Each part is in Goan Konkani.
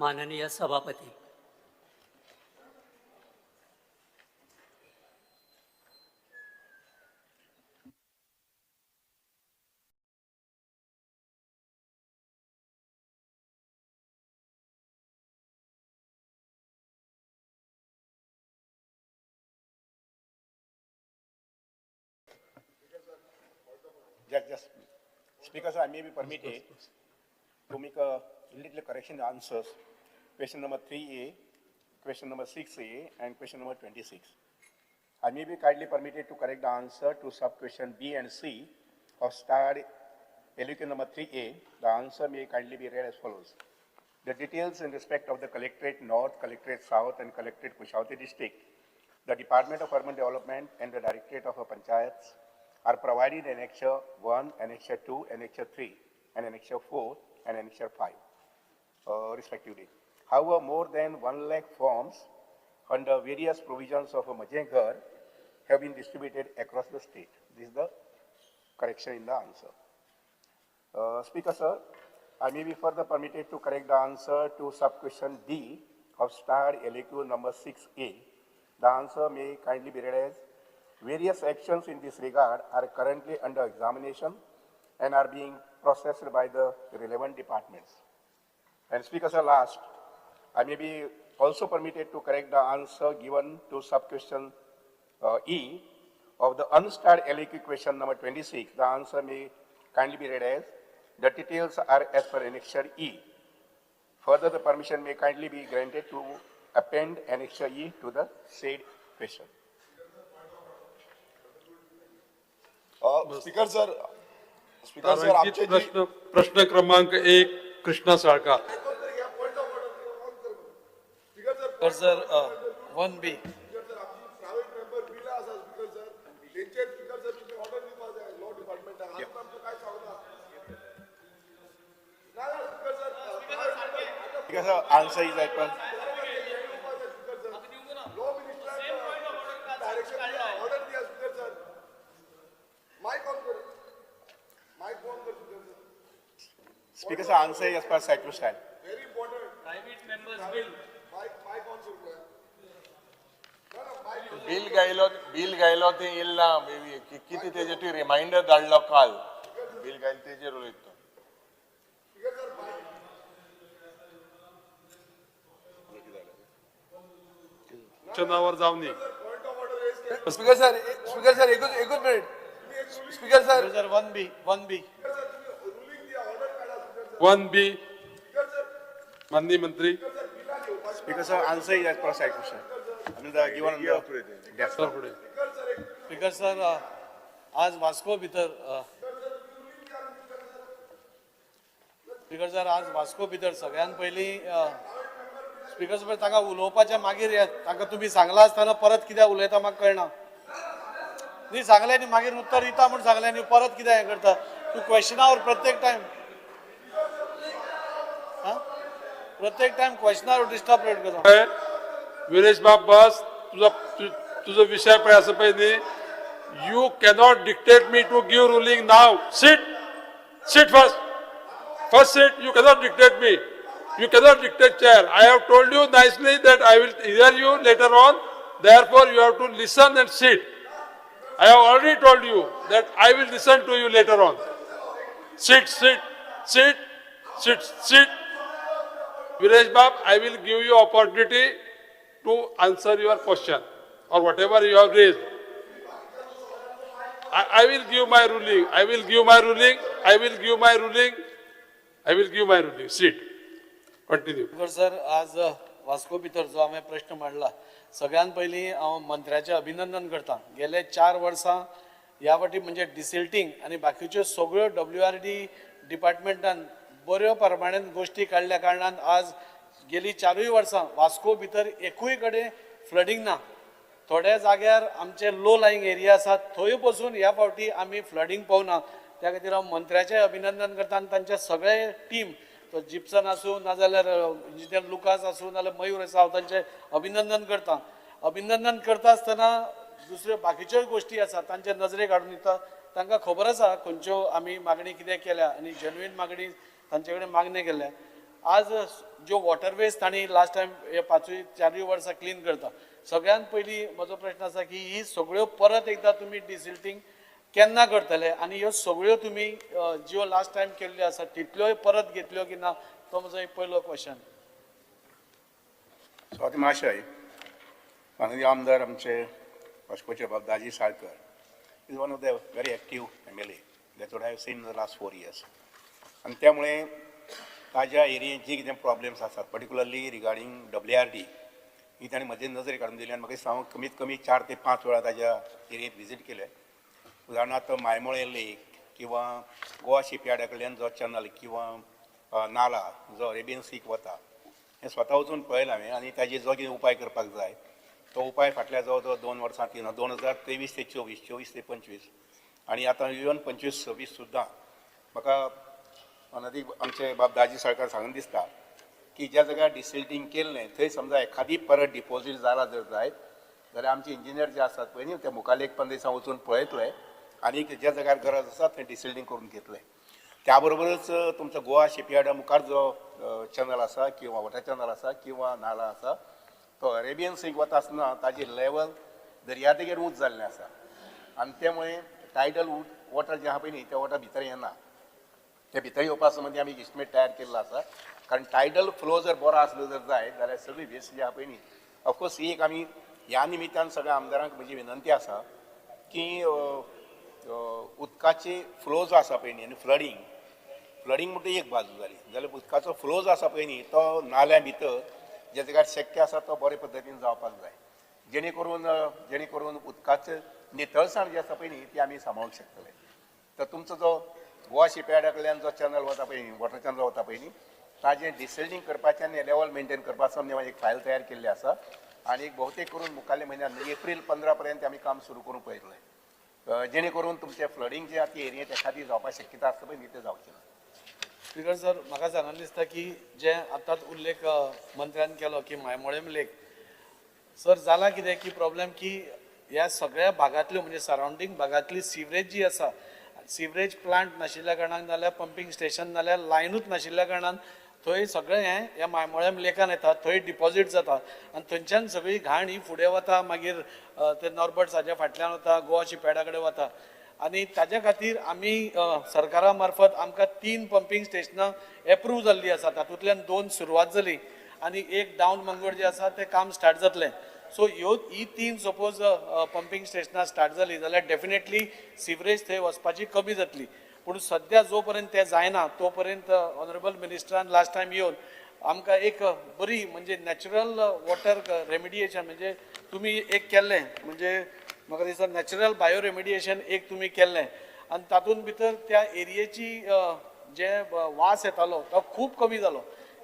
माननीय सभापती. Just, Speaker sir, I may be permitted to make a little correction answers. Question number 3A, question number 6A, and question number 26. I may be kindly permitted to correct the answer to sub-question B and C of starred LAQ number 3A. The answer may kindly be read as follows. The details in respect of the Collectorate North, Collectorate South, and Collectorate Kushavati District, the Department of Urban Development and the Directorate of Panchayats are provided in Annexure 1, Annexure 2, Annexure 3, and Annexure 4, and Annexure 5, respectively. However, more than 1 lakh forms under various provisions of a Mhaje Ghar have been distributed across the state. This is the correction in the answer. Speaker sir, I may be further permitted to correct the answer to sub-question D of starred LAQ number 6A. The answer may kindly be read as, various actions in this regard are currently under examination and are being processed by the relevant departments. And Speaker sir, last, I may be also permitted to correct the answer given to sub-question E of the unstarred LAQ question number 26. The answer may kindly be read as, the details are as per Annexure E. Further, the permission may kindly be granted to append Annexure E to the said question. Speaker sir, speaker sir, आमचे प्रश्न प्रश्न क्रमांक 1, Krishna Salkar. Speaker sir, 1B. Speaker sir, answer is as per. Speaker sir, answer is as per sacrosanct. Very important. Private members bill. Bill गायलो, bill गायलो ते येयल ना कितें तेजे तुवें रिमायंडर धाडलो काल. बिल गायलो तेजेर उलयता तो. क्वेश्चनावर जावनी. स्पीकर सर, स्पीकर सर, एकूच minute. Speaker sir, sir, 1B, 1B. 1B. माननीय मंत्री. Speaker sir, answer is as per sacrosanct. I mean the given on the desktop. Speaker sir, आज वास्को भितर, स्पीकर सर, आज वास्को भितर सगळ्यान पयलीं स्पीकर सर तांकां उलोवपाच्या मागीर येत तांकां तुमी सांगलां आसतना परत कित्याक उलयता म्हाका कळना. न्ही सांगलें न्ही मागीर उत्तर दिता म्हूण सांगलें न्ही, परत कित्याक हें करता तूं क्वेश्चनावर प्रत्येक टायम. प्रत्येक टायम क्वेश्चनावर डिस्टर्ब रेट करता. विरेश बाब बस, तुझा तुझो विषय पळय आसा पळय न्ही. You cannot dictate me to give ruling now. Sit, sit first, first sit. You cannot dictate me. You cannot dictate chair. I have told you nicely that I will hear you later on. Therefore, you have to listen and sit. I have already told you that I will listen to you later on. Sit, sit, sit, sit, sit. Viresh Bab, I will give you opportunity to answer your question or whatever you have raised. I will give my ruling. I will give my ruling. I will give my ruling. I will give my ruling. Sit. Continue. Sir, आज वास्को भितर जो हांवें प्रश्न मांडला, सगळ्यान पयलीं हांव मंत्र्याचें अभिनंदन करता. गेले 4 वर्सां ह्या वाटी म्हणजे डिसिल्टींग आनी बाकीच्यो सगळ्यो WRD डिपार्टमेंटान बऱ्यो प्रमाणेन गोश्टी काडल्या कारणान आज गेली 4 वर्सां वास्को भितर एकूय कडेन फ्लडींग ना. थोड्या जाग्यार आमचे लो लायींग एरिया आसात थंय पसून ह्या फावटी आमी फ्लडींग पळोवना. त्या खातीर हांव मंत्र्याचें अभिनंदन करता आनी तांचे सगळे टीम, तो जिप्सन आसूं नाजाल्यार इंजिनियर लुकास आसूं नाजाल्यार मयूर आसा, हांव तांचें अभिनंदन करता. अभिनंदन करता आसतना दुसऱ्यो बाकीच्योय गोश्टी आसा तांचे नजरेक हाडून दिता. तांकां खबर आसा खंयच्यो आमी मागणी कितें केल्या आनी जेन्युइन मागणी तांचे कडेन मागणी केल्या. आज ज्यो वॉटरवेज तांणी लास्ट टायम हे पांचूय चारूय वर्सां क्लीन करता, सगळ्यात पयलीं म्हजो प्रश्न आसा की ही सगळ्यो परत एकदां तुमी डिसिल्टींग केन्ना करतले आनी ह्यो सगळ्यो तुमी ज्यो लास्ट टायम केल्ल्यो आसा तितल्योय परत घेतल्यो की ना, तो म्हजो एक पयलो क्वेश्चन. स्वाती महाशय, माननीय आमदार आमचे वास्कोचे बाब Daji Salkar is one of the very active MLA that what I have seen in the last 4 years. आनी त्यामुळे ताज्या एरियेंत जी कितें प्रॉब्लेम्स आसात पर्टिक्युलरली रिगार्डींग WRD ही ताणें म्हजे नजरे काडून दिली आनी म्हाका दिसता हांव कमीत कमी 4 ते 5 वेळा ताज्या एरियेंत विजीट केले. उदाहरणार्थ मायमोळे लेक किंवा गोवा शिपयार्डा कडल्यान जो चॅनल किंवा नाला जो अरेबियन सीक वता हें स्वता वचून पळयलां हांवें आनी ताजेर जो कितें उपाय करपाक जाय तो उपाय फाटल्या जवळ जवळ 2 वर्सां 3 2023 ते 24, 24 ते 25 आनी आतां इवन 25 26 सुद्दां म्हाका अनदीक आमचे बाब दाजी साळकार सांगून दिसता की ज्या जाग्यार डिसिल्टींग केल्लें थंय समजा एखादी परत डिपोजीट जाला जर जायत जाल्यार आमचे इंजिनियर जे आसात पळय न्ही ते मुखाल्ले 1-15 दिसां वचून पळयतले आनी ज्या जाग्यार गरज आसा थंय डिसिल्टींग करून घेतले. त्या बरोबरच तुमचो गोवा शिपयार्डा मुखार जो चॅनल आसा किंवा वॉटर चॅनल आसा किंवा नाला आसा तो अरेबियन सीक वता आसतना ताजी लेवल दर्यादेगेर ऊंच जाल्लें आसा आनी त्यामुळे टायडल वॉटर जें आहा पळय न्ही तें वॉटर भितर येना. ते भितर येवपा संबंदी आमी एस्टिमेट तयार केल्लो आसा कारण टायडल फ्लो जर बरो आसलो जर जायत जाल्यार सगळी वेस्ट जी आहा पळय न्ही ऑफकोर्स ही एक आमी ह्या निमित्तान सगळ्या आमदारांक म्हजी विनंती आसा की उदकाची फ्लो जो आसा पळय न्ही आनी फ्लडींग फ्लडींग म्हणटा एक बाजू जाली जाल्यार उदकाचो फ्लो जो आसा पळय न्ही तो नाल्या भितर ज्या जाग्यार शक्य आसा तो बरे पद्दतीन जावपाक जाय जेणे करून उदकाचें नितळसाण जी आसा पळय न्ही ती आमी सांबाळूंक शकतले. तर तुमचो जो गोवा शिपयार्डा कडल्यान जो चॅनल वता पळय न्ही वॉटर चॅनल वता पळय न्ही ताजें डिसिल्टींग करपाचें आनी लेवल मेनटेन करपाचो आमी एक फायल तयार केल्ली आसा आनी बहुतेक करून मुखाल्ल्या म्हयन्यान एप्रील 15 पर्यंत आमी काम सुरू करूंक पळयतले जेणे करून तुमचें फ्लडींग जें आतां एरियेंत एखादी जावपाक शक्यता आसता पळय न्ही तें जावचें ना. स्पीकर सर, म्हाका सांगन दिसता की जे आतांच उल्लेख मंत्र्यान केलो की मायमोळेम लेक, सर जाला कितें की प्रॉब्लेम की ह्या सगळ्या भागांतल्यो म्हणजे सरावंडींग भागांतली सिवरेज जी आसा, सिवरेज प्लांट नाशिल्ल्या कारणान नाल्यार पंपींग स्टेशन नाल्यार लायनूच नाशिल्ल्या कारणान थंय सगळें हें ह्या मायमोळेम लेकान येता, थंय डिपॉजीट जाता आनी थंयच्यान सगळी घाण ही फुडें वता, मागीर ते नॉर्बर्ट साच्या फाटल्यान वता, गोवा शिपयार्डा कडेन वता आनी ताज्या खातीर आमी सरकारा मार्फत आमकां 3 पंपींग स्टेशनां एप्रूव जाल्लीं आसा, तातूंतल्यान 2 सुरवात जाली आनी एक डावन मंगोर जें आसा तें काम स्टार्ट जातलें. सो ह्यो ही 3 सपोज पंपींग स्टेशनां स्टार्ट जालीं जाल्यार डेफिनेटली सिवरेज थंय वचपाची कमी जातली. पूण सद्या जो पर्यंत तें जायना तो पर्यंत ऑनरेबल मिनिस्टरान लास्ट टायम येवन आमकां एक बरी म्हणजे नॅचरल वॉटर रेमिडिएशन म्हणजे तुमी एक केल्लें, म्हणजे म्हाका दिसता नॅचरल बायो रेमिडिएशन एक तुमी केल्लें आनी तातूंत भितर त्या एरियेची जे वास येतालो तो खूब कमी जालो.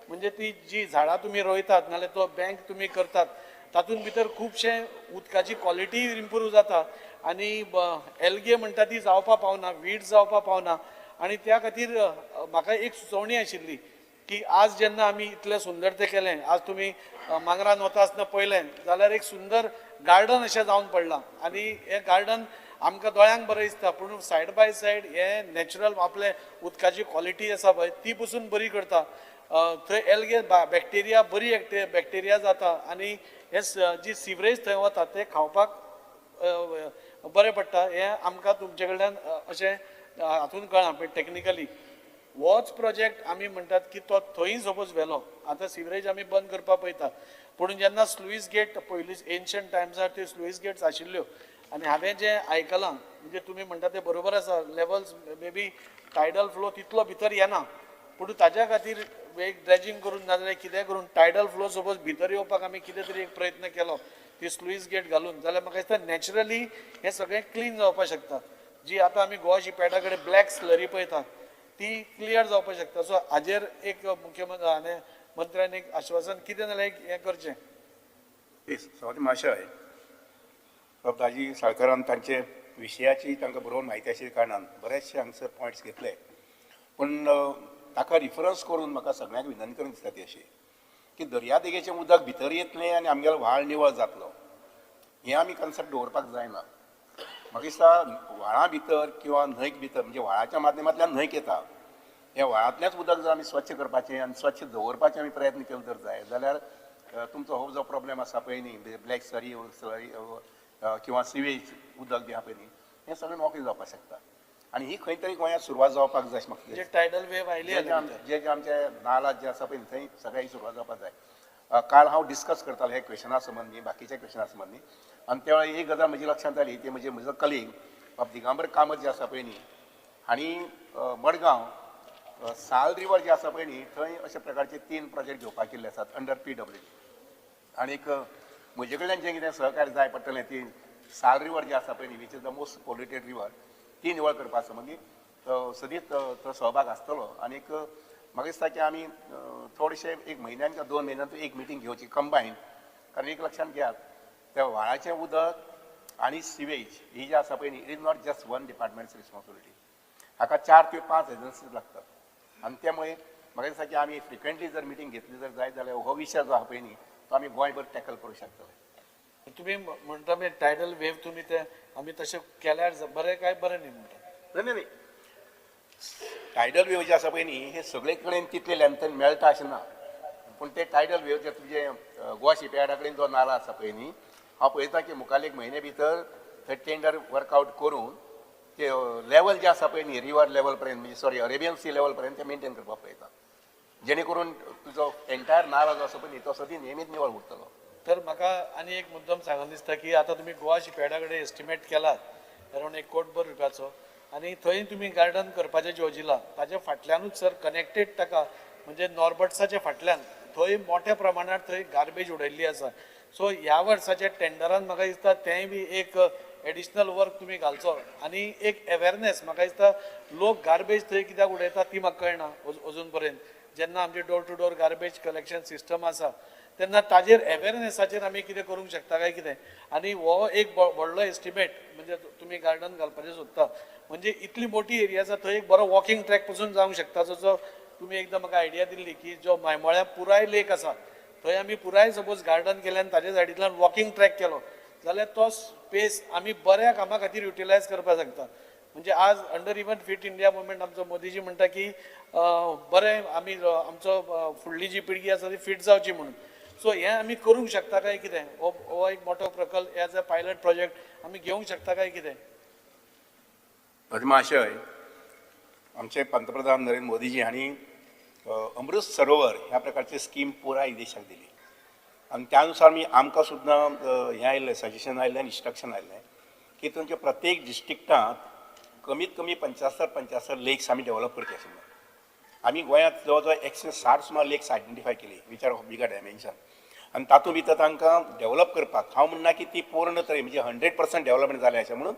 म्हणजे ती जी झाडां तुमी रोयतात नाल्यार तो बँक तुमी करतात तातूंत भितर खुबशें उदकाची क्वॉलिटी इम्प्रूव जाता आनी एल्गे म्हणटा ती जावपा पावना, वीड जावपा पावना. आनी त्या खातीर म्हाका एक सुचोवणी आशिल्ली की आज जेन्ना आमी इतलें सुंदर तें केलें, आज तुमी मांगरान वता आसतना पळयलें जाल्यार एक सुंदर गार्डन अशें जावन पडलां आनी हें गार्डन आमकां दोळ्यांक बरें दिसता, पूण सायड बाय सायड हें नॅचरल आपलें उदकाची क्वॉलिटी आसा पळय ती पसून बरी करता. थंय एल्गे बॅक्टेरिया बरी बॅक्टेरिया जाता आनी हे जी सिवरेज थंय वता तें खावपाक बरें पडटा. हें आमकां तुमचे कडल्यान अशें हातून कळ्ळां. पण टॅक्निकली होच प्रोजेक्ट आमी म्हणटात की तो थंय सपोज व्हेलो, आतां सिवरेज आमी बंद करपाक पळयतात, पूण जेन्ना स्लुईस गेट पयलीं एन्शंट टायम्सार त्यो स्लुईस गेट्स आशिल्ल्यो आनी हांवें जें आयकलां म्हणजे तुमी म्हणटा तें बरोबर आसा, levels maybe tidal flow तितलो भितर येना, पूण ताज्या खातीर एक ड्रेजिंग करून नाजाल्यार कितें करून टायडल फ्लो सपोज भितर येवपाक आमी कितें तरी एक प्रयत्न केलो ती स्लुईस गेट घालून जाल्यार म्हाका दिसता नॅचरली हें सगळें क्लीन जावपाक शकता. जी आतां आमी गोवा शिपयार्डा कडेन ब्लॅक स्लरी पळयता ती क्लियर जावपाक शकता. सो हाजेर एक मुख्यमंत्री आनी मंत्र्यान एक आश्वासन कितें जाल्यार एक हें करचें. सवाती महाशय, बाब दाजी साळकारान तांचे विशयाची तांकां बरोबर म्हायती आशिल्ल्या कारणान बरेचशे हांगसर पॉयंट्स घेतले, पूण ताका रिफरन्स करून म्हाका सगळ्यांक विनंती करून दिसता ती अशी की दर्यादेगेचें उदक भितर येतलें आनी आमगेलो व्हाळ निवळ जातलो हें आमी कन्सेप्ट दवरपाक जायना. म्हाका दिसता व्हाळा भितर किंवा न्हंयक भितर म्हणजे व्हाळाच्या माध्यमांतल्यान न्हंयक येता, हें व्हाळांतलेंच उदक जर आमी स्वच्छ करपाचें आनी स्वच्छ दवरपाचें आमी प्रयत्न केलो जर जाय जाल्यार तुमचो हो जो प्रॉब्लेम आसा पळय न्ही, ब्लॅक सरी सरी किंवा सिवेज उदक जें आहा पळय न्ही, हें सगळें मोकळें जावपाक शकता. आनी ही खंय तरी गोंयांत सुरवात जावपाक जाय अशें म्हाका म्हणजे दिसता. टायडल वेव आयली जे जे आमचे नाला जे आसा पळय थंय सगळ्यांची सुरवात जावपाक जाय. काल हांव डिस्कस करतालो हे क्वेशना संबंदी, बाकीच्या क्वेशना संबंदी, आनी त्या वेळार एक गजाल म्हजी लक्षांत आली, ती म्हणजे म्हजो कलीग बाब दिगंबर कामत जे आसा पळय न्ही, हांणी मडगांव साल रिवर जे आसा पळय न्ही थंय अशा प्रकारचे 3 प्रोजेक्ट घेवपाक केल्ले आसात अंडर PWD. आनीक म्हजे कडल्यान जें कितें सहकार्य जाय पडटलें ती साल रिवर जे आसा पळय न्ही, which is the most polluted river, ती निवळ करपा संबंदी सदींच तो सहभाग आसतलो. आनीक म्हाका दिसता की आमी थोडेशे एक म्हयन्यान किंवा 2 म्हयन्यान एक मिटींग घेवची कंबायन, कारण एक लक्षांत घेयात त्या व्हाळाचें उदक आनी सिवेज ही जी आसा पळय न्ही, it is not just one department's responsibility, हाका 4 ते 5 एजन्सीज लागतात. आनी त्यामुळे म्हाका दिसता की आमी फ्रिक्वेंटली जर मिटींग घेतली जर जायत जाल्यार हो विशय जो आहा पळय न्ही तो आमी गोंयभर टॅकल करूं शकतले. तुमी म्हणटा मागीर टायडल वेव तुमी ते आमी तशें केल्यार बरें काय बरें न्ही म्हणटा? न्ही न्ही, टायडल वेव जे आसा पळय न्ही हे सगळे कडेन तितले लेंथन मेळटा अशें ना, पूण ते टायडल वेव जे तुजे गोवा शिपयार्डा कडेन जो नाला आसा पळय न्ही, हांव पळयता की मुखार एक म्हयने भितर थंय टेंडर वर्कआवट करून ते लेवल जे आसा पळय न्ही रिवर लेवल पर्यंत, म्हणजे सॉरी अरेबियन सी लेवल पर्यंत ते मेनटेन करपाक पळयता, जेणे करून तुजो एंटायर नाला जो आसा पळय न्ही तो सदी नेमीत निवळ उरतलो. तर म्हाका आनी एक मुद्दम सांगन दिसता की आतां तुमी गोवा शिपयार्डा कडेन एस्टिमेट केलात अरावंड 1 कोटभर रुपयाचो, आनी थंय तुमी गार्डन करपाचें योजिलां, ताच्या फाटल्यानूच सर कनेक्टेड ताका म्हणजे नॉर्बर्ट्साच्या फाटल्यान थंय मोठ्या प्रमाणात थंय गार्बेज उडयल्ली आसा. सो ह्या वर्साच्या टेंडरान म्हाका दिसता तेंय बी एक एडिशनल वर्क तुमी घालचो आनी एक अवेरनेस, म्हाका दिसता लोक गार्बेज थंय कित्याक उडयता ती म्हाका कळना अजून पर्यंत. जेन्ना आमचे door to door garbage collection system आसा तेन्ना ताजेर अवेरनेसाचेर आमी कितें करूंक शकता काय कितें, आनी हो एक व्हडलो एस्टिमेट म्हणजे तुमी गार्डन घालपाचें सोदता म्हणजे इतली मोठी एरिया आसा थंय एक बरो वॉकिंग ट्रॅक पसून जावंक शकता. जसो तुमी एकदां म्हाका आयडिया दिल्ली की जो मायमोळ्या पुराय लेक आसा थंय आमी पुराय सपोज गार्डन केलें आनी ताजे सायडींतल्यान वॉकिंग ट्रॅक केलो जाल्यार तो स्पेस आमी बऱ्या कामा खातीर युटिलायज करपाक शकता. म्हणजे आज under even fit India movement आमचो मोदीजी म्हणटा की बरें आमी आमचो फुडली जी पिळगी आसा ती फीट जावची म्हणून, सो हें आमी करूंक शकता काय कितें, हो एक मोठो प्रकल्प एज अ पायलट प्रोजेक्ट आमी घेवंक शकता काय कितें? महाशय, आमचे पंतप्रधान नरेंद्र मोदीजी हांणी अमृत सरोवर ह्या प्रकारची स्कीम पुराय देशाक दिली आनी त्यानुसार मी आमकां सुद्दां हें आयिल्लें सजेशन आयिल्लें आनी इन्स्ट्रक्शन आयिल्लें की तुमच्या प्रत्येक डिस्ट्रिक्टांत कमीत कमी 75 लेक्स आमी डेवलप करचे आशिल्ले. आमी गोंयांत जवळ जवळ 160 सुमार लेक्स आयडेंटिफाय केली which are of bigger dimension, आनी तातूंत भितर तांकां डेवलप करपाक हांव म्हणना की ती पूर्ण तरी म्हणजे 100% डेवलपमेंट जालें अशें म्हणून,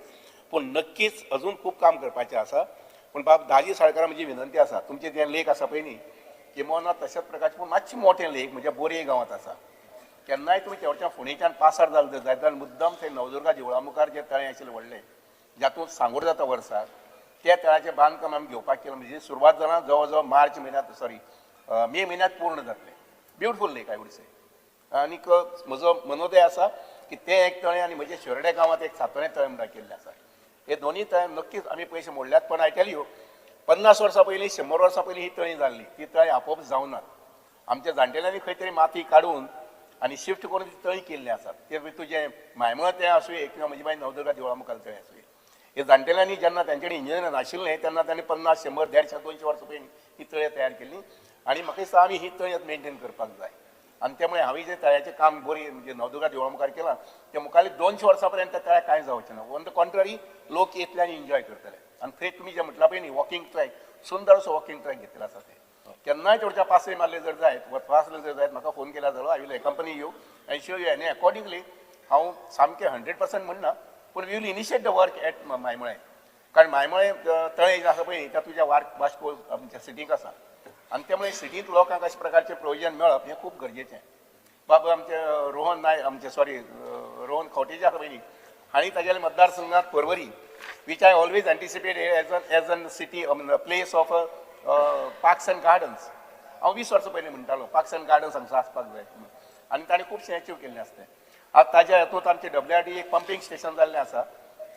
पूण नक्कीच अजून खूब काम करपाचें आसा. पूण बाब दाजी साळकारा म्हजी विनंती आसा, तुमचें जें लेक आसा पळय न्ही किंबहुना तशाच प्रकारचें पूण मातशें मोठें लेक म्हणजे बोरये गांवांत आसा, केन्नाय तुमी तेवटेच्यान फोंडेच्यान पासार जालें जर जायत जाल्यार मुद्दम थंय नवदुर्गा देवळा मुखार जें तळें आशिल्लें व्हडलें जातूंत सांगोड जाता वर्साक, त्या तळ्याचें बांदकाम आमी घेवपाक केलां, म्हणजे सुरवात जालां जवळ जवळ मार्च म्हयन्यांत सॉरी मे म्हयन्यांत पूर्ण जातलें. Beautiful lake I would say. आनीक म्हजो मनोदय आसा की तें एक तळें आनी म्हजें शिरोड्या गांवांत एक सातोळें तळें म्हणटा केल्लें आसा, हे दोनूय तळें नक्कीच आमी पयशे मोडल्यात. पण I tell you 50 वर्सां पयलीं 100 वर्सां पयलीं ही तळीं जाल्ली, ती तळीं आपोआप जावनात, आमच्या जाणटेल्यांनी खंय तरी माती काडून आनी शिफ्ट करून ती तळीं केल्ली आसात. ते तुजें मायमळ तें आसुये किंवा म्हजी मागीर नवदुर्गा देवळा मुखार तळें आसुये, हे जाणटेल्यांनी जेन्ना तेंचे कडेन इंजिनियर नाशिल्लें तेन्ना तांणी 50, 100, 150, 200 वर्सां पयलीं ही तळी तयार केल्ली आनी म्हाका दिसता आमी ही तळी मेनटेन करपाक जाय. आनी त्यामुळे हांवें जें तळ्याचें काम बरी म्हणजे नवदुर्गा देवळा मुखार केलां तें मुखार 200 वर्सां पर्यंत त्या तळ्याक कांय जावचें ना, ऑन the contrary लोक येतले आनी एन्जॉय करतले. आनी थंय तुमी जें म्हटलां पळय न्ही वॉकिंग ट्रॅक, सुंदर असो वॉकिंग ट्रॅक घेतलेलो आसा ते केन्नाय तेवच्या पासय मारले जर जायत वचपा आसले जर जायत म्हाका फोन केल्यार जालो, I will accompany you and show you. आनी एकॉर्डिंगली हांव सामकें 100% म्हणना पूण we will initiate the work at Maimollem, कारण मायमोळें तळें जें आसा पळय न्ही त्या तुज्या वास्को आमच्या सिटीक आसा आनी त्यामुळे सिटींत लोकांक अशा प्रकारचें प्रोविजन मेळप हें खूब गरजेचें. बाब आमचे रोहन नायक आमचे सॉरी रोहन खंवटे जे आसा पळय न्ही हांणी ताज्या मतदारसंघात Porvorim which I always anticipate as an city place of parks and gardens, हांव 20 वर्सां पयलीं म्हणटालो पार्क्स अँड गार्डन्स हांगसर आसपाक जाय आनी ताणें खुबशें एचीव केल्लें आसता. आतां ताज्या हातूंत आमचें WRD एक पंपींग स्टेशन जाल्लें आसा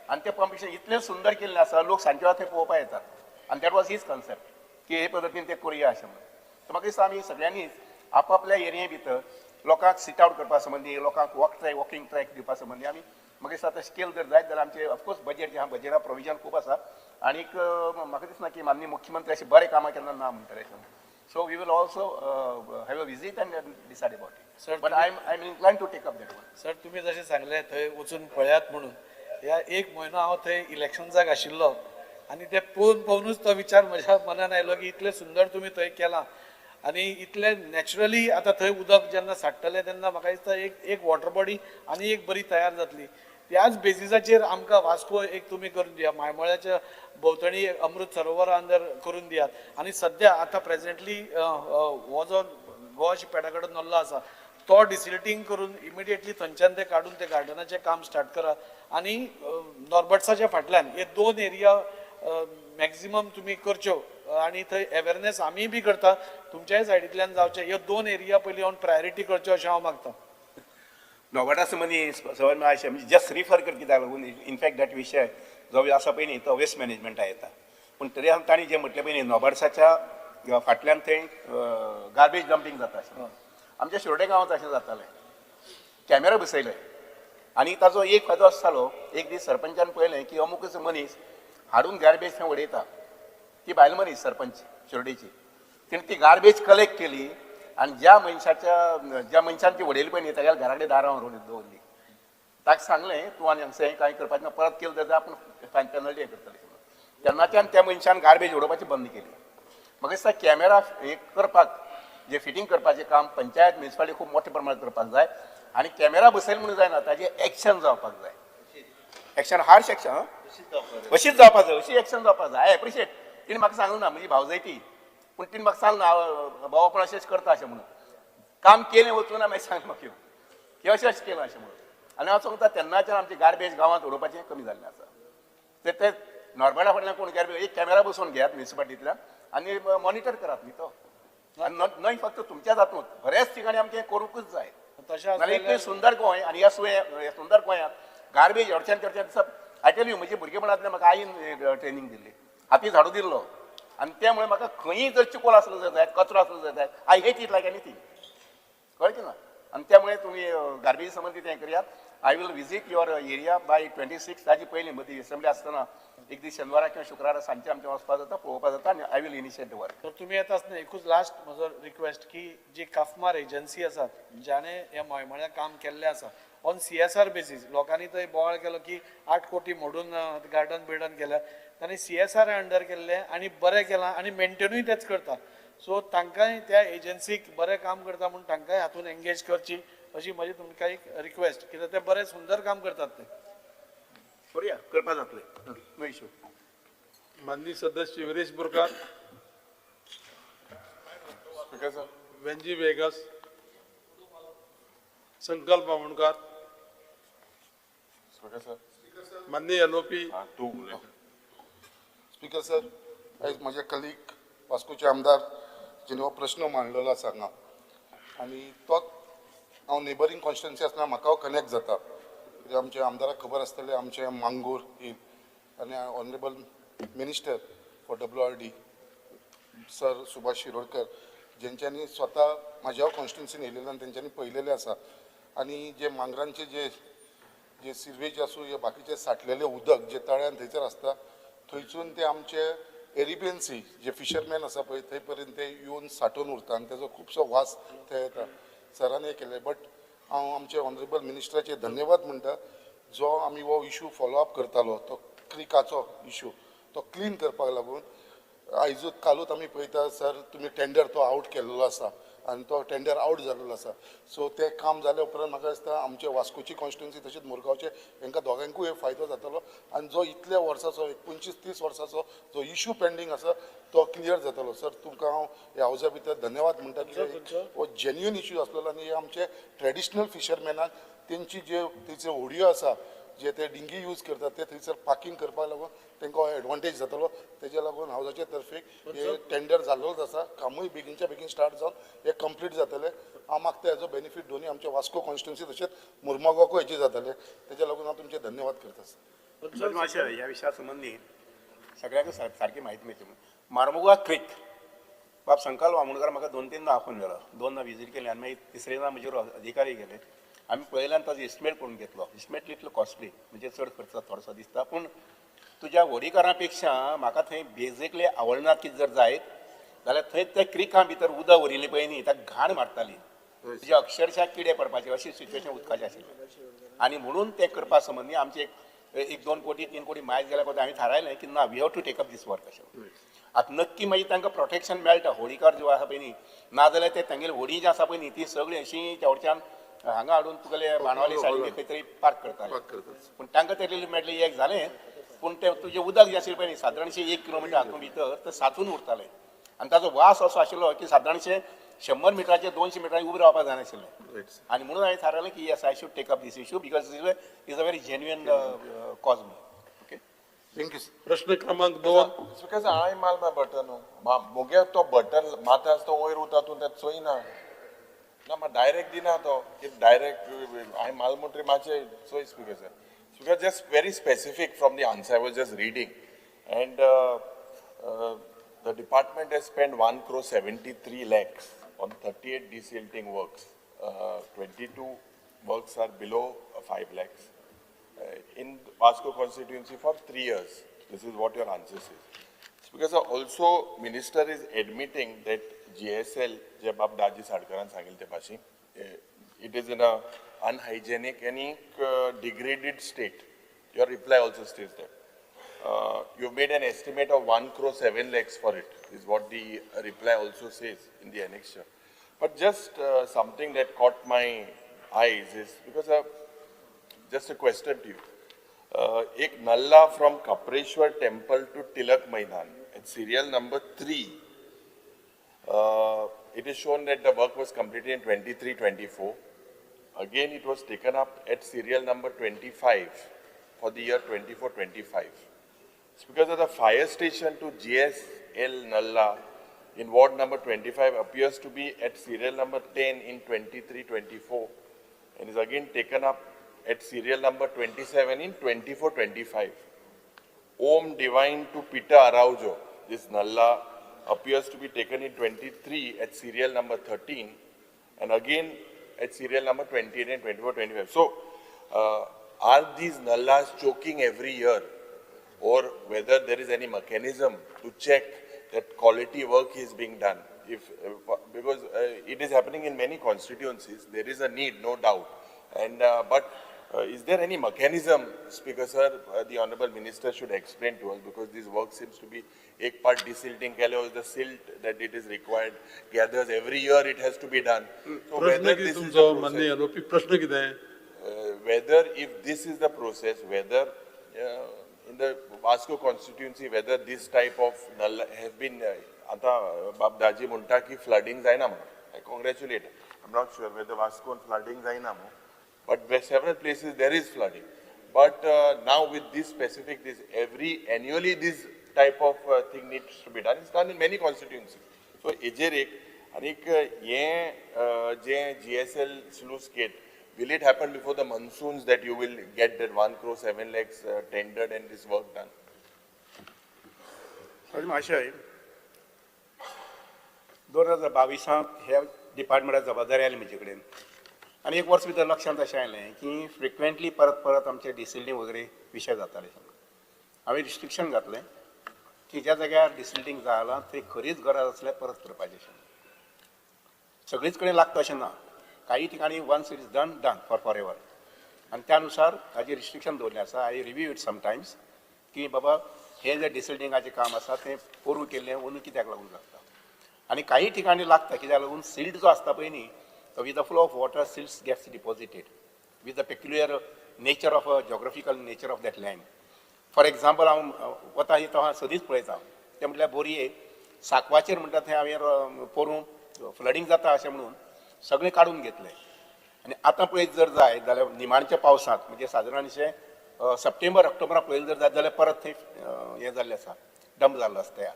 आनी तें पंपींग स्टेशन इतलें सुंदर केल्लें आसा लोक सांजच्या वेळार थंय पळोवपाक येतात आनी that was his concept की हे पद्दतीन ते करुया अशें म्हणून. तर म्हाका दिसता आमी सगळ्यांनीच आपापल्या एरिये भितर लोकांक सिट आवट करपा संबंदी, लोकांक वॉक ट्रॅक, वॉकिंग ट्रॅक दिवपा संबंदी आमी म्हाका दिसता तशें केलें जर जायत जाल्यार आमचे ऑफकोर्स बजेट जें आहा, बजेटा प्रोविजन खूब आसा आनीक म्हाका दिसना की माननीय मुख्यमंत्री अशें बरें कामां केन्ना ना म्हणटले अशें. So we will also have a visit and decide about Sir, it, but I am incline to take up that one. Sir, तुमी जशें सांगलें थंय वचून पळयात म्हणून, ह्या एक म्हयनो हांव थंय इलेक्शन्साक आशिल्लो आनी ते पळोवन पळोवनूच तो विचार म्हज्या मनान आयलो की इतलें सुंदर तुमी थंय केलां आनी इतलें नॅचरली आतां थंय उदक जेन्ना साठ्ठलें तेन्ना म्हाका दिसता एक एक वॉटर बॉडी आनी एक बरी तयार जातली. त्याच बेजिसाचेर आमकां वास्को एक तुमी करून दिया, मायमोळ्याच्या भोंवतणी अमृत सरोवरा अंदर करून दियात. आनी सद्या आतां प्रेजेंटली हो जो गोवा शिपयार्डा कडेन नल्लो आसा तो डिसिल्टींग करून इमिडिएटली थंयच्यान ते काडून ते गार्डनाचें काम स्टार्ट करा. आनी नॉर्बर्ट्साच्या फाटल्यान हे दोन एरिया मॅक्झिमम तुमी करच्यो आनी थंय अवेरनेस आमीय बी करता, तुमच्याय सायडींतल्यान जावचें. ह्यो दोन एरिया पयलीं ऑन प्रायोरिटी करच्यो अशें हांव मागता. नॉर्बर्टा संबंदी सगळें अशें म्हणजे जस्ट रिफर कर कित्याक लागून इनफॅक्ट that विशय जो आसा पळय न्ही तो वेस्ट मॅनेजमेंटा येता, पूण तरी आसतना तांणी जें म्हटलें पळय न्ही नॉर्बर्ट्साच्या फाटल्यान थंय गार्बेज डंपींग जाता अशें. आमच्या शिरोडे गांवांत अशें जातालें, कॅमेरा बसयले आनी ताजो एक फायदो असो जालो, एक दीस सरपंचान पळयलें की अमुकच मनीस हाडून गार्बेज थंय उडयता, ती बायल मनीस सरपंच शिरोडेची, तिणें ती गार्बेज कलेक्ट केली आनी ज्या मनशान ती उडयली पळय न्ही तागेल्या घरा कडेन दारां व्हरून दवरली. ताका सांगलें तूं आनी हांगसर हें कांय करपाचें ना, परत केलें जाल्यार आपूण फायन पेनल्टी हें करतलें. तेन्नाच्यान त्या मनशान गार्बेज उडोवपाची बंद केली. म्हाका दिसता कॅमेरा हे करपाक जे फिटींग करपाचें काम पंचायत म्युनिसिपालिटी खूब मोठ्या प्रमाणात करपाक जाय आनी कॅमेरा बसयले म्हणून जायना, ताजें एक्शन जावपाक जाय. एक्शन, हार्श एक्शन अशीच जावपाक जाय, अशी एक्शन जावपाक जाय. I appreciate तिणें म्हाका सांगलें ना, म्हजी भावजाय ती, पूण तिणें म्हाका सांगलें ना भाव आपण अशेंच करता अशें म्हणून. काम केलें वचून ना मागीर सांग म्हाका की अशें अशें केलां अशें म्हणून. आनी हांव सांगता तेन्नाच्यान आमची गार्बेज गांवांत उडोवपाचें कमी जाल्लें आसा. ते नॉर्बर्टा फाटल्यान कोण गार्बेज एक कॅमेरा बसोवन घेयात म्युनिसिपालिटींतल्यान आनी मॉनिटर करात न्ही तो. आनी न्हय फक्त तुमच्या जातूंत, बऱ्याच ठिकाणी आमचें करूंकूच जाय. तशें नाल्यार इतलें सुंदर गोंय आनी ह्या सुंदर गोंयांत गार्बेज अडच्यान तेडच्यान दिसप. I tell you, म्हजी भुरगेपणांतल्यान म्हाका आईन ट्रेनींग दिल्ली, हाती झाडू दिल्लो आनी त्यामुळे म्हाका खंयी जर चिकोल आसलो जर जायत, कचरो आसलो जर जायत, I hate it like anything, कळ्ळें की ना. आनी त्यामुळे तुमी गार्बेज संबंदी तें करयात. I will visit your area by 26, ताजी पयलीं मदीं असेंब्ली आसतना एक दीस शेनवारा किंवा शुक्रारा सांजचे आमचें वचपा जाता, पळोवपा जाता आनी I will initiate the work. तर तुमी येता आसतना एकूच लास्ट म्हजो रिक्वेस्ट की जी काफमार एजन्सी आसात ज्याणे ह्या मोयमळ्या काम केल्लें आसा ऑन CSR basis, लोकांनी थंय बोवाळ केलो की 8 कोटी मोडून गार्डन बिर्डन केल्या, तांणी CSR under केल्लें आनी बरें केलां आनी मेंटेनूय तेच करता. सो तांकांय त्या एजन्सीक बरें काम करता म्हूण तांकांय हातून एंगेज करची अशी म्हजी तुमकां एक रिक्वेस्ट, कित्याक ते बरें सुंदर काम करतात. ते करुया, करपा जातलें, नो इशू. माननीय सदस्य Viresh Borkar, speaker sir, Venzy Viegas, Sankalp Amonkar, speaker sir, माननीय LOP. हा तूं उलय. स्पीकर सर, आयज म्हजे कलीग वास्कोचे आमदार जेणे हो प्रश्न मांडलेलो आसा हांगा आनी तो हांव नेबरींग कॉन्स्टिट्युएन्सी आसतना म्हाका हो कनेक्ट जाता, कित्याक आमच्या आमदाराक खबर आसतलें आमचें मांगूर हिल आनी honourable minister for WRD sir Subhash Shirodkar जेंच्यांनी स्वता म्हाज्या कॉन्स्टिट्युएन्सीन येयलेले आनी तेंच्यांनी पळयलेलें आसा. आनी जे मांगरांचे जे जे सिवेज आसूं या बाकीचे साठलेलें उदक जे तळ्यान थंयसर आसता थंयसून ते आमचे एरिबियन सी जे फिशरमॅन आसा पळय थंय पर्यंत ते येवन साठोवन उरता आनी तेजो खुबसो वास थंय येता. सरान हें केलें, बट हांव आमचे ऑनरेबल मिनिस्टराचे धन्यवाद म्हणटा, जो आमी हो इशू फॉलो अप करतालो तो क्रिकाचो इशू तो क्लीन करपाक लागून आयजूच कालूच आमी पळयता सर तुमी टेंडर तो आवट केल्लो आसा आनी तो टेंडर आवट जाल्लो आसा. सो तें काम जाल्या उपरांत म्हाका दिसता आमचे वास्कोची कॉन्स्टिट्युएन्सी तशेंच मुरगांवचे हांकां दोगांकूय हे फायदो जातलो आनी जो इतल्या वर्साचो 25-30 वर्साचो जो इशू पेंडींग आसा तो क्लियर जातलो. सर तुमकां हांव ह्या हावजा भितर धन्यवाद म्हणटा की हो जेन्युइन इशू आसलेलो आनी हे आमचे ट्रेडिशनल फिशरमॅनाक तेंची जे थंयसर होडयो आसा जे ते डिंगी यूज करतात ते थंयसर पार्किंग करपाक लागून तांकां एडवांटेज जातलो. तेज्या लागून हावजाचे तर्फेक हे टेंडर जाल्लोच आसा, कामूय बेगीनच्या बेगीन स्टार्ट जावन हे कंप्लीट जातले. हांव मागता हेजो बेनिफीट दोनूय आमच्या वास्को कॉन्स्टिट्युएन्सी तशेंच मुरमुगांवकूय हेजे जातले, तेज्या लागून हांव तुमचे धन्यवाद करता सर. मातशें ह्या विशया संबंदी सगळ्यांक सारकी म्हायती मेळची म्हणून. मार्मुगा क्रीक बाब संकल्प आमोणकर म्हाका दोन तीनदा आफोवन व्हेलो, दोनदा विजीट केली आनी मागीर तिसरेंदा म्हजेर अधिकारी गेले. आमी पळयले आनी ताजो एस्टिमेट करून घेतलो. एस्टिमेट लिटल कॉस्टली, म्हणजे चड खर्च थोडोसो दिसता, पूण तुज्या व्हडीकारा पेक्षा म्हाका थंय बेजिकली आवडना कितें जर जायत जाल्यार थंय त्या क्रिका भितर उदक उरिल्लें पळय न्ही, ताका घाण मारताली, तुजे अक्षरशः किडे पडपाचे अशी सिच्युएशन उदकाचें आशिल्लें. आनी म्हणून तें करपा संबंदी आमचे एक 2 कोटी 3 कोटी मायज गेल्या पळय आमी थारायलें की ना, we have to take up this work अशें. आतां नक्की मागीर तांकां प्रोटेक्शन मेळटा होडीकार ज्यो आसा पळय न्ही, नाजाल्यार ते तांगेली होडी जी आसा पळय न्ही ती सगळी अशी तेवटच्यान हांगा हाडून तुगेले बाणावली सायडीन खंय तरी पार्क करताले. पूण तांकां ते रिलीफ मेळटलें एक जालें, पूण तें तुजें उदक जें आशिल्लें पळय न्ही सादारणशें 1 किलोमिटर हातूंत भितर तें साचून उरतालें आनी ताजो वास असो आशिल्लो की सादारणशें 100 मिटराचेर 200 मिटरांनी उबें रावपाक जायनाशिल्लें. आनी म्हणून हांवें थारायलें की yes, I should take up this issue because is a very genuine cause म्हणून. Okay, thank you. प्रश्न क्रमांक 2. स्पीकर हांवें मारला बटन, मुगे तो बटन मारता आसतना वयर उरता, तूं तें चोयना ना, म्हाका डायरेक्ट दिना तो की डायरेक्ट हांवें मारला म्हणटरीर मातशें चोय. Speaker sir, speaker, just very specific from the answer I was just reading and the department has spend 1 crore 73 lakhs on 38 desilting works. 22 works are below 5 lakhs in Vasco constituency for 3 years. This is what your answer says. Because also minister is admitting that GSL, जे बाब दाजी साडकरान सांगिल्ले ते भाशेन, it is in a unhygienic and degraded state. Your reply also states that. You've made an estimate of 1 crore 7 lakhs for it, is what the reply also says in the annexure. But just something that caught my eyes is, because just a question to you. एक nallah from Kapreshwar temple to Tilak Maidan at serial number 3. It is shown that the work was completed in 23-24. Again, it was taken up at serial number 25 for the year 24-25. It's because of the fire station to GSL Nallah in ward number 25 appears to be at serial number 10 in 23-24 and is again taken up at serial number 27 in 24-25. Om Divine to Peter Araujo, this Nallah appears to be taken in 23 at serial number 13 and again at serial number 28 and 24-25. So, are these nallahs choking every year, or whether there is any mechanism to check that quality work is being done? If because it is happening in many constituencies, there is a need, no doubt. And but is there any mechanism, Speaker sir, the Honorable Minister should explain to us, because this work seems to be ek part desilting केले or the silt that it is required gathers every year, it has to be done. So प्रश्न whether कितें this is तुमचो the मान्य process, आरोपी, प्रश्न कितें? Whether if this is the process, whether in the Vasco constituency, whether this type of nallah have been, आता बाब दाजी म्हणटा की फ्लडिंग जायना म्हणून. I congratulate. I'm not sure whether Vasco flooding जायना म्हणून, but where several places there is flooding. But now with this specific, this every annually this type of thing needs to be done. It's done in many constituencies. So हेजेर एक आनीक हें जें GSL sluice gate, will it happen before the monsoons that you will get that 1 crore 7 lakhs tendered and this work done? महाशय, 2022 ह्या डिपार्टमेंटाक जबाबदारी आयली म्हजे कडेन आनी एक वर्स भितर लक्षांत अशें आयलें की फ्रिक्वेंटली परत परत आमचे डिसिल्टींग वगैरे विशय जाताले. हांवें रिस्ट्रिक्शन घातलें की ज्या जाग्यार डिसिल्टींग जालां थंय खरीच गरज आसल्यार परत करपाचें अशें. सगळीच कडेन लागता अशें ना, काही ठिकाणी once it is done, done for forever. आनी त्यानुसार ताजेर रिस्ट्रिक्शन दवरलें आसा. I review it sometimes की बाबा हें जें डिसिल्टिंगाचें काम आसा तें पोरूं केल्लें अंदू कित्याक लागून लागता. आनी काही ठिकाणी लागता कित्याक लागून सिल्ट जो आसता पळय न्ही, तो with the flow of water silts gets deposited with the peculiar nature of geographical nature of that land. For example, हांव वता येता हांव सदींच पळयता तें म्हटल्यार बोरये साकवाचेर म्हणटा थंय हांवें पोरूं फ्लडींग जाता अशें म्हणून सगळें काडून घेतलें. आनी आतां पळयत जर जाय जाल्यार निमाणच्या पावसांत म्हणजे सादारणशें सप्टेंबर ऑक्टोबराक पळयलें जर जायत जाल्यार परत थंय हें जाल्लें आसा, डंप जाल्लो आसा तयार.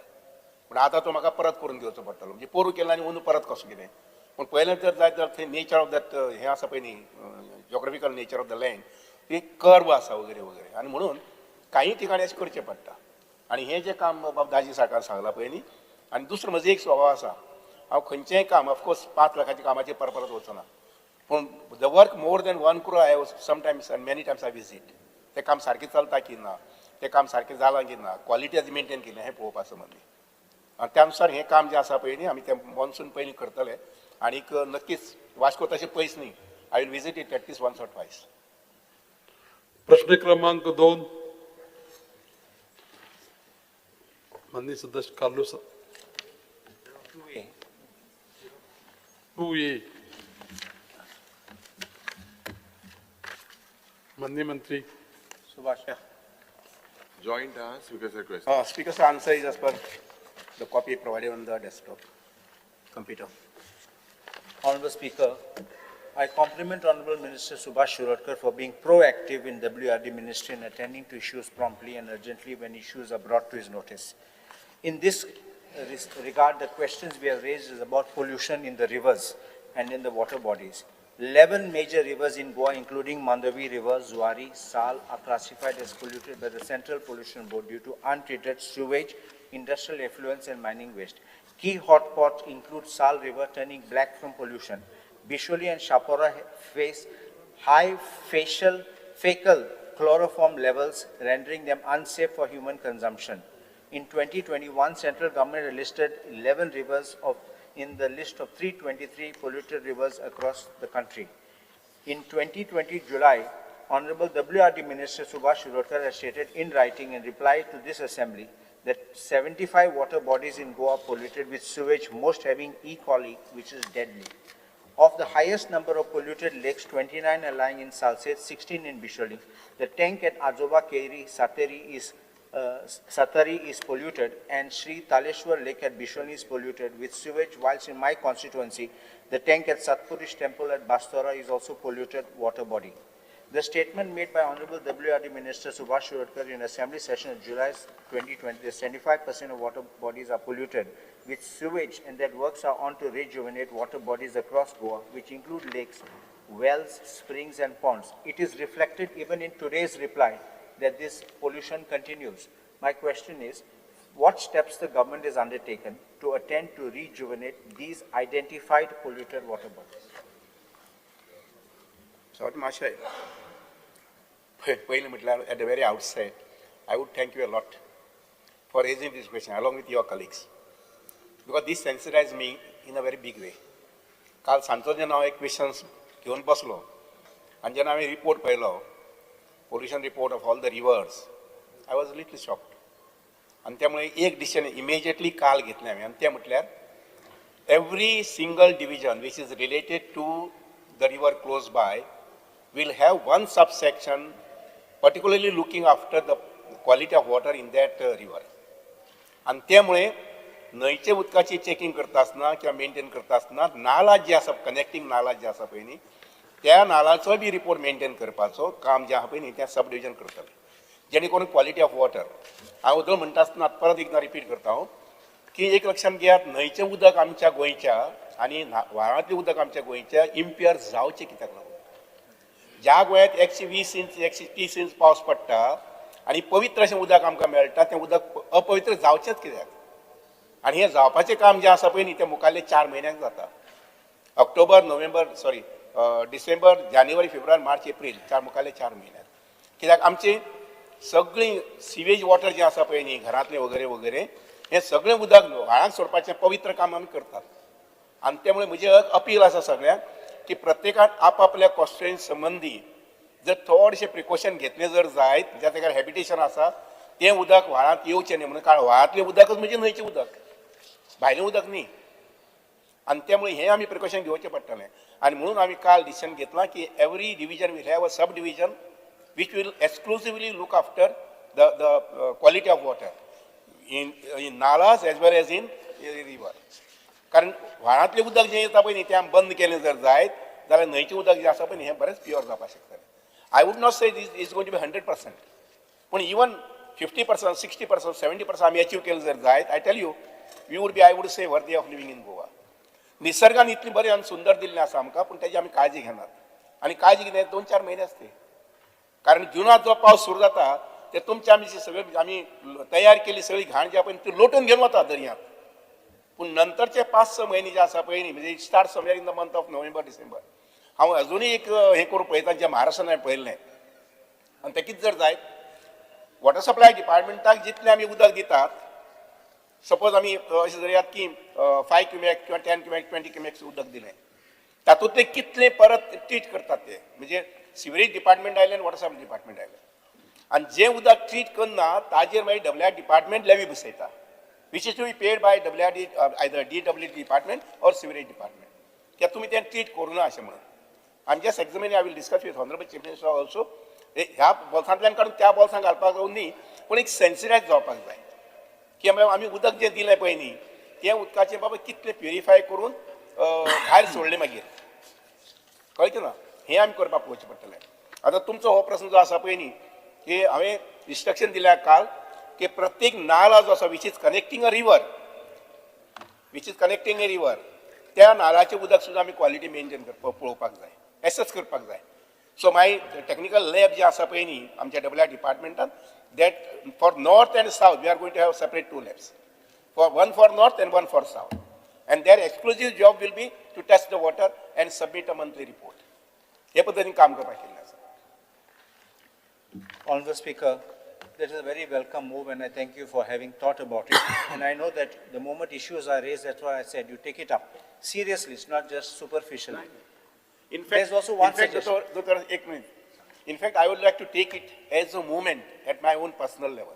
पूण आतां तो म्हाका परत करून घेवचो पडटलो, म्हणजे पोरूं केला आनी अंदू परत कसो कितें. पूण पयलें जर जायत जाल्यार थंय नेचर ऑफ that हें आसा पळय न्ही, geographical nature of the land, ती कर्व आसा वगैरे वगैरे. आनी म्हणून काही ठिकाणी अशें करचें पडटा. आनी हें जें काम बाब दाजी साळकार सांगलां पळय न्ही, आनी दुसरो म्हजो एक स्वभाव आसा, हांव खंयचेंय काम, ऑफकोर्स 5 लाखाच्या कामाचेर परत परत वचना, पूण the work more than 1 crore I sometimes and many times I visit. तें काम सारकें चलता की ना, तें काम सारकें जालां की ना, क्वॉलिटी आज मेनटेन केली हें पळोवपा संबंदी. आनी त्या अनुसार हें काम जें आसा पळय न्ही, आमी तें मॉन्सून पयलीं करतले. आनीक नक्कीच वास्को तशें पयस न्ही, I will visit it at least once or twice. प्रश्न क्रमांक 2, माननीय सदस्य कार्लूस 2A. माननीय मंत्री Subhash. Joint, Speaker sir, question. Speaker sir, answer is as per the copy provided on the desktop computer. Honorable Speaker, I compliment Honorable Minister Subhash Shirodkar for being proactive in WRD Ministry and attending to issues promptly and urgently when issues are brought to his notice. In this regard, the questions we have raised is about pollution in the rivers and in the water bodies. 11 major rivers in Goa, including Mandavi River, Zuari, Sal, are classified as polluted by the Central Pollution Board due to untreated sewage, industrial effluents and mining waste. Key hotspots include Sal River turning black from pollution. Bisholi and Chapora face high fecal chloroform levels, rendering them unsafe for human consumption. In 2021, central government listed 11 rivers in the list of 323 polluted rivers across the country. In 2020 July, Honorable WRD Minister Subhash Shirodkar has stated in writing in reply to this assembly that 75 water bodies in Goa polluted with sewage, most having E. coli, which is deadly. Of the highest number of polluted lakes, 29 are lying in Salcete, 16 in Bisholi. The tank at Ajoba Keri Satari is polluted, and Sri Taleshwar Lake at Bisholi is polluted with sewage, whilst in my constituency, the tank at Satpurish Temple at Bastora is also polluted water body. The statement made by Honorable WRD Minister Subhash Shirodkar in Assembly session in July 2020, that 75% of water bodies are polluted with sewage and that works are on to rejuvenate water bodies across Goa, which include lakes, wells, springs and ponds. It is reflected even in today's reply that this pollution continues. My question is, what steps the government has undertaken to attend to rejuvenate these identified polluted water bodies? So, Mashay, at the very outset, I would thank you a lot for raising this question along with your colleagues, because this sensitized me in a very big way. काल सांजचो जेन्ना हांव एक क्वेश्चन्स घेवन बसलो आनी जेन्ना हांवें रिपोर्ट पळयलो, pollution report of all the rivers, I was little shocked. आनी त्यामुळे एक डिसिजन इमिजिएटली काल घेतलें हांवें, आनी तें म्हटल्यार every single division which is related to the river close by will have one subsection particularly looking after the quality of water in that river. आनी त्यामुळे न्हंयचे उदकाची चॅकिंग करता आसतना किंवा मेनटेन करता आसतना नाला जी आसा, कनेक्टींग नाला जी आसा पळय न्ही, त्या नालाचोय बी रिपोर्ट मेनटेन करपाचो काम जें आहा पळय न्ही तें सब डिविजन करतलें, जेणे करून क्वॉलिटी ऑफ वॉटर. हांव उदक म्हणटा आसतना परत एकदां रिपीट करता हांव की एक लक्षांत घेयात, न्हंयचें उदक आमच्या गोंयच्या आनी व्हाळांतलें उदक आमच्या गोंयच्या इम्प्युअर जावचें कित्याक लागून? ज्या गोंयांत 120 इंच 130 इंच पावस पडटा आनी पवित्र अशें उदक आमकां मेळटा, तें उदक अपवित्र जावचेंच कित्याक? आनी हें जावपाचें काम जें आसा पळय न्ही तें मुखाल्ले 4 म्हयन्यांक जाता. ऑक्टोबर, नोव्हेंबर, सॉरी डिसेंबर, जानेवारी, फेब्रुवारी, मार्च, एप्रील, मुखाल्ले 4 म्हयन्यांत. कित्याक आमची सगळीं सिवेज वॉटर जें आसा पळय न्ही, घरांतलें वगैरे वगैरे, हें सगळें उदक व्हाळांत सोडपाचें पवित्र काम आमी करतात. आनी त्यामुळे म्हजें अपील आसा सगळ्यांक की प्रत्येकान आपआपल्या कॉन्स्टिट्युएन्सी संबंदी जर थोडेशें प्रिकॉशन घेतलें जर जायत, ज्या जाग्यार हॅबिटेशन आसा तें उदक व्हाळांत येवचें न्ही म्हणून, कारण व्हाळांतलें उदकच म्हणजे न्हंयचें उदक, भायलें उदक न्ही. आनी त्यामुळे हें आमी प्रिकॉशन घेवचें पडटलें. आनी म्हणून आमी काल डिसिजन घेतलां की every division will have a sub division which will exclusively look after the quality of water in nalas as well as in river. कारण व्हाळांतलें उदक जें येता पळय न्ही तें आमी बंद केलें जर जायत जाल्यार न्हंयचें उदक जें आसा पळय न्ही हें बरेंच प्युअर जावपाक शकतलें. I would not say this is going to be 100%, पूण इवन 50%, 60%, 70% आमी अचीव केलें जर जायत, I tell you we would be, I would say, worthy of living in Goa. निसर्गान इतली बरी आनी सुंदर दिल्लें आसा आमकां, पूण तेजी आमी काळजी घेनात. आनी काळजी घेनात 2-4 म्हयने आसते, कारण जुनांत जो पावस सुरू जाता ते तुमच्या आमी सगळी आमी तयार केली सगळी घाण जी आहा पळय ती लोटून घेवन वता दर्यांत. पूण नंतरचे 5-6 म्हयने जे आसा पळय न्ही, म्हणजे start somewhere in the month of November December, हांव अजुनूय एक हें करूंक पळयता जें महाराष्ट्रान हांवें पळयल्लें. आनी तें कितें जर जायत, वॉटर सप्लाय डिपार्टमेंटाक जितलें आमी उदक दितात, सपोज आमी अशें धरयात की 5 क्युमेक किंवा 10 क्युमेक 20 क्युमेक्स उदक दिलें, तातूंतलें कितलें परत ट्रीट करतात ते, म्हणजे सिवरेज डिपार्टमेंट आयलें आनी वॉटर सप्लाय डिपार्टमेंट आयलें, आनी जें उदक ट्रीट करना ताजेर मागीर डब्ल्यू आर डिपार्टमेंट लेवी बसयता, which is to be paid by W R D either D W D department or sewerage department, कित्याक तुमी तें ट्रीट करूं ना अशें म्हणून. आनी just examine I will discuss with honourable chief minister also, ह्या बोल्सांतल्यान काडून त्या बोल्सांत घालपाक न्ही, पूण एक सेन्सिटायज जावपाक जाय की आमी उदक जें दिलें पळय न्ही तें उदकाचें बाबा कितलें प्युरिफाय करून भायर सोडलें मागीर, कळ्ळें ना, हें आमी करपाक पळोवचें पडटलें. आतां तुमचो हो प्रस्न जो आसा पळय न्ही, की हांवें इन्स्ट्रक्शन दिल्या काल की प्रत्येक नाला जो आसा which is connecting a river, which is connecting a river, त्या नालाचें उदक सुद्दां आमी क्वॉलिटी मेनटेन करपाक पळोवपाक जाय, एसएस करपाक जाय. सो मागीर टॅक्निकल लॅब जें आसा पळय न्ही आमच्या डब्ल्यू आर डिपार्टमेंटान, that for north and south we are going to have separate 2 labs, for one for north and one for south, and their exclusive job will be to test the water and submit a monthly report. हे पद्दतीन काम करपाक केल्लें आसा. Honorable Speaker, that is a very welcome move and I thank you for having thought about it. And I know that the moment issues are raised, that's why I said you take it up seriously, it's not just superficial. In fact, There's also one in fact, suggestion. Doctor, एक minute. In fact, I would like to take it as a movement at my own personal level.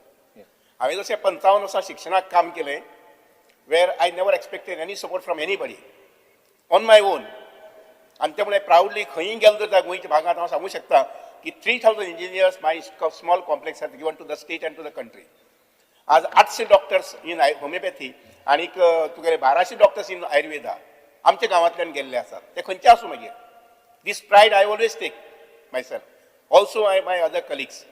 हांवें जशें 55 वर्सां शिक्षणाक काम केलें, where I never expected any support from anybody, on my own. आनी ते मुळे प्रावडली खंयी गेलो जर गोंयच्या भागांत हांव सांगूं शकता की 3000 engineers my small complex has given to the state and to the country. आज 800 डॉक्टर्स इन होमिओपॅथी आनीक तुगेले 1200 डॉक्टर्स इन आयुर्वेदा आमच्या गांवांतल्यान गेल्ले आसात, ते खंयचे आसूं मागीर. This pride I always take myself, also I my other colleagues.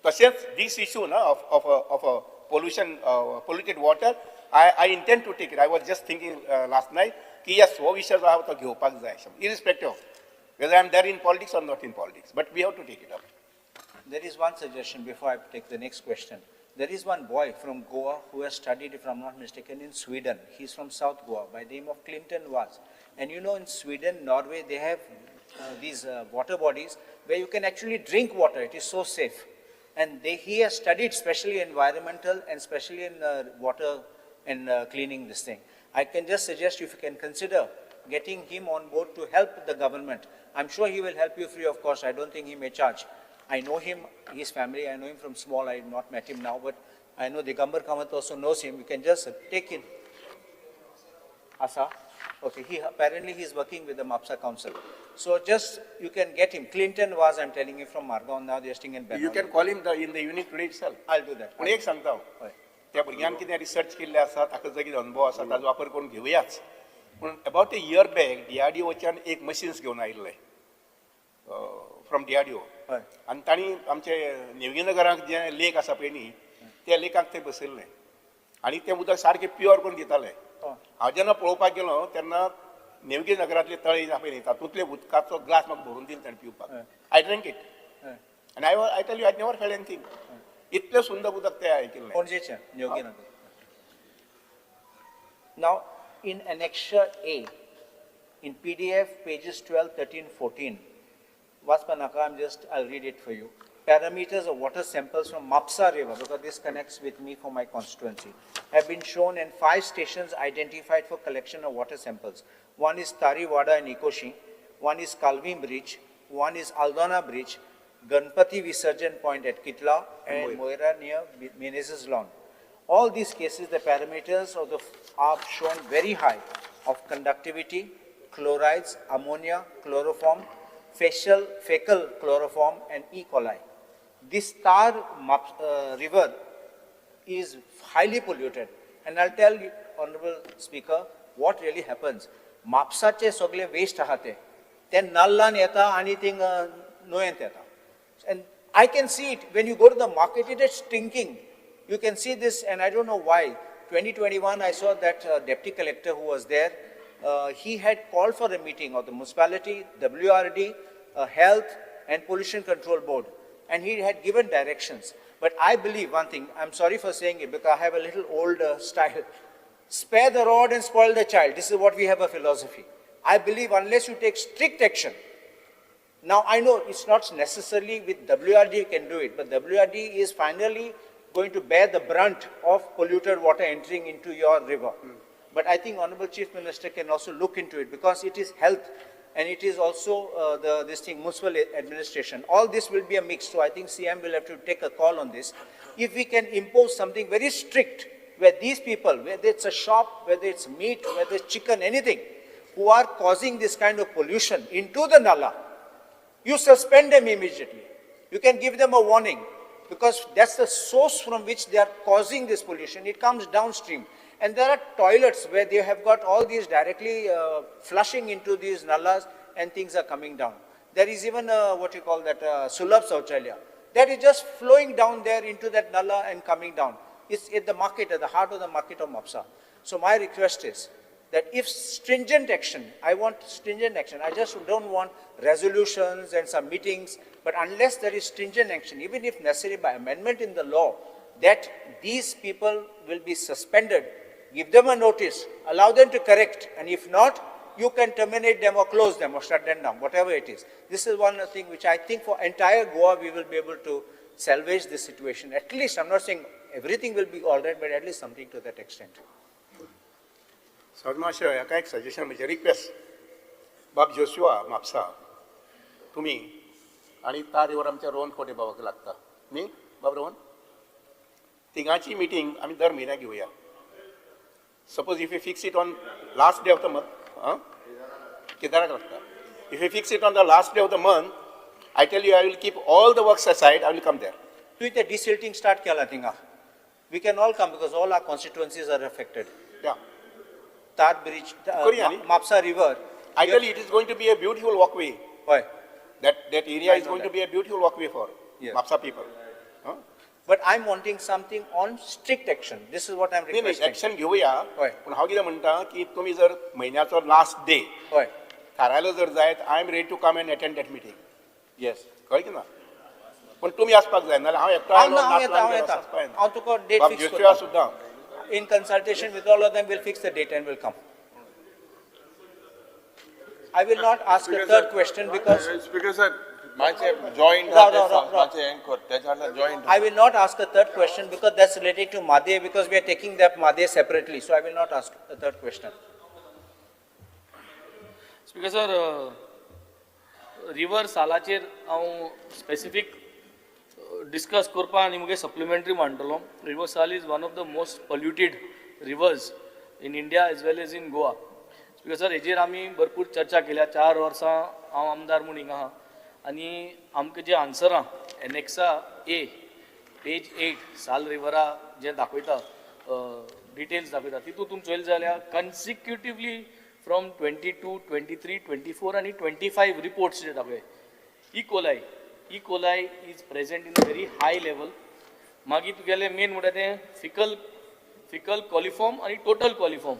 तशेंच दीस इशू ना of of a pollution, polluted water, I intend to take it. I was just thinking last night की यस, हो विशय जो आहा तो घेवपाक जाय, irrespective of whether I am there in politics or not in politics, but we have to take it up. There is one suggestion before I take the next question. There is one boy from Goa who has studied, if I'm not mistaken, in Sweden. He's from South Goa by the name of Clinton Vaz. And you know, in Sweden, Norway, they have these water bodies where you can actually drink water. It is so safe. And he has studied specially environmental and specially in water and cleaning this thing. I can just suggest if you can consider getting him on board to help the government. I'm sure he will help you free of cost. I don't think he may charge. I know him, his family, I know him from small. I have not met him now, but I know Digambar Kamath also knows him. You can just take him. Asa? Okay, he apparently he is working with the Mapsa Council. So just, you can get him. Clinton was, I'm telling you, from Margaon, now they are staying in Bengaluru. You can call him in the evening today itself. I'll do that. पूण एक सांगता हांव, त्या भुरग्यान कितें रिसर्च केल्लें आसा, ताका जर कितें अनुभव आसा ताजो वापर करून घेवयाच. पूण about a year back डीआरडीओच्यान एक मशीन्स घेवन आयिल्ले फ्रॉम डीआरडीओ, आनी तांणी आमचे नेवगीनगराक जें लेक आसा पळय न्ही, त्या लेकाक ते बसयल्लें आनी तें उदक सारकें प्युअर करून दिताले. हांव जेन्ना पळोवपाक गेलो तेन्ना नेवगी नगरांतले तळी आसा पळय न्ही, तातूंतले उदकाचो ग्लास म्हाका भरून दिलो ताणें पिवपाक. I drink it आनी I tell you I never felt anything. इतलें सुंदर उदक तें आयकिल्लें. पणजेचें Nivginagar. Now in annexure A, in PDF pages 12, 13, 14, वाचपा नाका, I'll read it for you. Parameters of water samples from Mapsa River, because this connects with me for my constituency, have been shown in 5 stations identified for collection of water samples. One is Tariwada and Ikoshi, one is Kalvin Bridge, one is Aldona Bridge, Ganpati Visarjan Point at Kitla, and Moira near Menezes Lawn. All these cases, the parameters of the are shown very high of conductivity, chlorides, ammonia, chloroform, fecal chloroform, and E. coli. This Tar river is highly polluted. And I'll tell you, Honorable Speaker, what really happens. Mapsache sogle waste आहा ते, ते नल्लान येता आनी थिंग न्हंयेंत येता. And I can see it when you go to the market, it is stinking. You can see this, and I don't know why. 2021, I saw that deputy collector who was there, he had called for a meeting of the municipality, WRD, Health and Pollution Control Board, and he had given directions. But I believe one thing, I'm sorry for saying it because I have a little old style. Spare the rod and spoil the child. This is what we have a philosophy. I believe unless you take strict action. Now, I know it's not necessarily with WRD you can do it, but WRD is finally going to bear the brunt of polluted water entering into your river. But I think Honorable Chief Minister can also look into it, because it is health and it is also this thing, municipal administration. All this will be a mix, so I think CM will have to take a call on this. If we can impose something very strict, where these people, whether it's a shop, whether it's meat, whether it's chicken, anything, who are causing this kind of pollution into the nala, you suspend them immediately. You can give them a warning, because that's the source from which they are causing this pollution. It comes downstream. And there are toilets where they have got all these directly flushing into these nalas, and things are coming down. There is even a, what you call that, Sulabh Sauchalaya. That is just flowing down there into that nala and coming down. It's at the market, at the heart of the market of Mapsa. So my request is that if stringent action, I want stringent action. I just don't want resolutions and some meetings, but unless there is stringent action, even if necessary by amendment in the law, that these people will be suspended, give them a notice, allow them to correct, and if not, you can terminate them or close them or shut them down, whatever it is. This is one thing which I think for entire Goa, we will be able to salvage this situation. At least, I'm not saying everything will be all right, but at least something to that extent. सदमाशय हाका एक सजेशन म्हणजे रिक्वेस्ट, बाब जोशुआ म्हापसा तुमी आनी तारीवर आमच्या रोहन खोटे बाबाक लागता न्ही बाब रोहन, तिगांची मिटींग आमी दर म्हयन्याक घेवया. Suppose if you fix it on last day of the month, आं केदाराक लागता, if you fix it on the last day of the month, I tell you I will keep all the works aside, I will come there. तुवें तें डिसिल्टींग स्टार्ट केलां थिंगा, we can all come because all our constituencies are affected. Yeah. Tar Bridge, Mapsa River. I tell you, it is going to be a beautiful walkway. Why? That area is going to be a beautiful walkway for Mapsa people. Huh? But I'm wanting something on strict action. This is what I'm requesting. Action घेऊया. पण हांव कितें म्हणटा की तुमी जर म्हयन्याचो लास्ट डे थारायलो जर जायत, I am ready to come and attend that meeting. Yes. कळ्ळें की ना? पण तुमी आसपाक जाय, नाल्यार हांव एकटो आयलो. हांव तुका डेट फिक्स करता सुद्दां. In consultation with all of them, we'll fix the date and we'll come. I will not ask a third question because... Speaker sir, joint. I will not ask a third question because that's related to Madhe, because we are taking that Madhe separately. So I will not ask a third question. Speaker sir, river Salacher, I specific discuss करपा आनी मुगे supplementary मांडटलो. River Sal is one of the most polluted rivers in India as well as in Goa. Speaker sir, हेजेर आमी भरपूर चर्चा केल्या. 4 वर्सां हांव आमदार म्हूण हिंगा आहा आनी आमकां जे आन्सरां एनेक्सा ए पेज 8 साल रिवरा जे दाखयता, डिटेल्स दाखयता, तितून तुमी चोयलें जाल्यार कन्सिक्युटिवली फ्रॉम 22, 23, 24 आनी 25 रिपोर्ट्स जे दाखय, E coli E. coli is present in a very high level. मागीर तुगेलें मेन म्हणटा तें फिकल कॉलिफॉर्म आनी टोटल कॉलिफॉर्म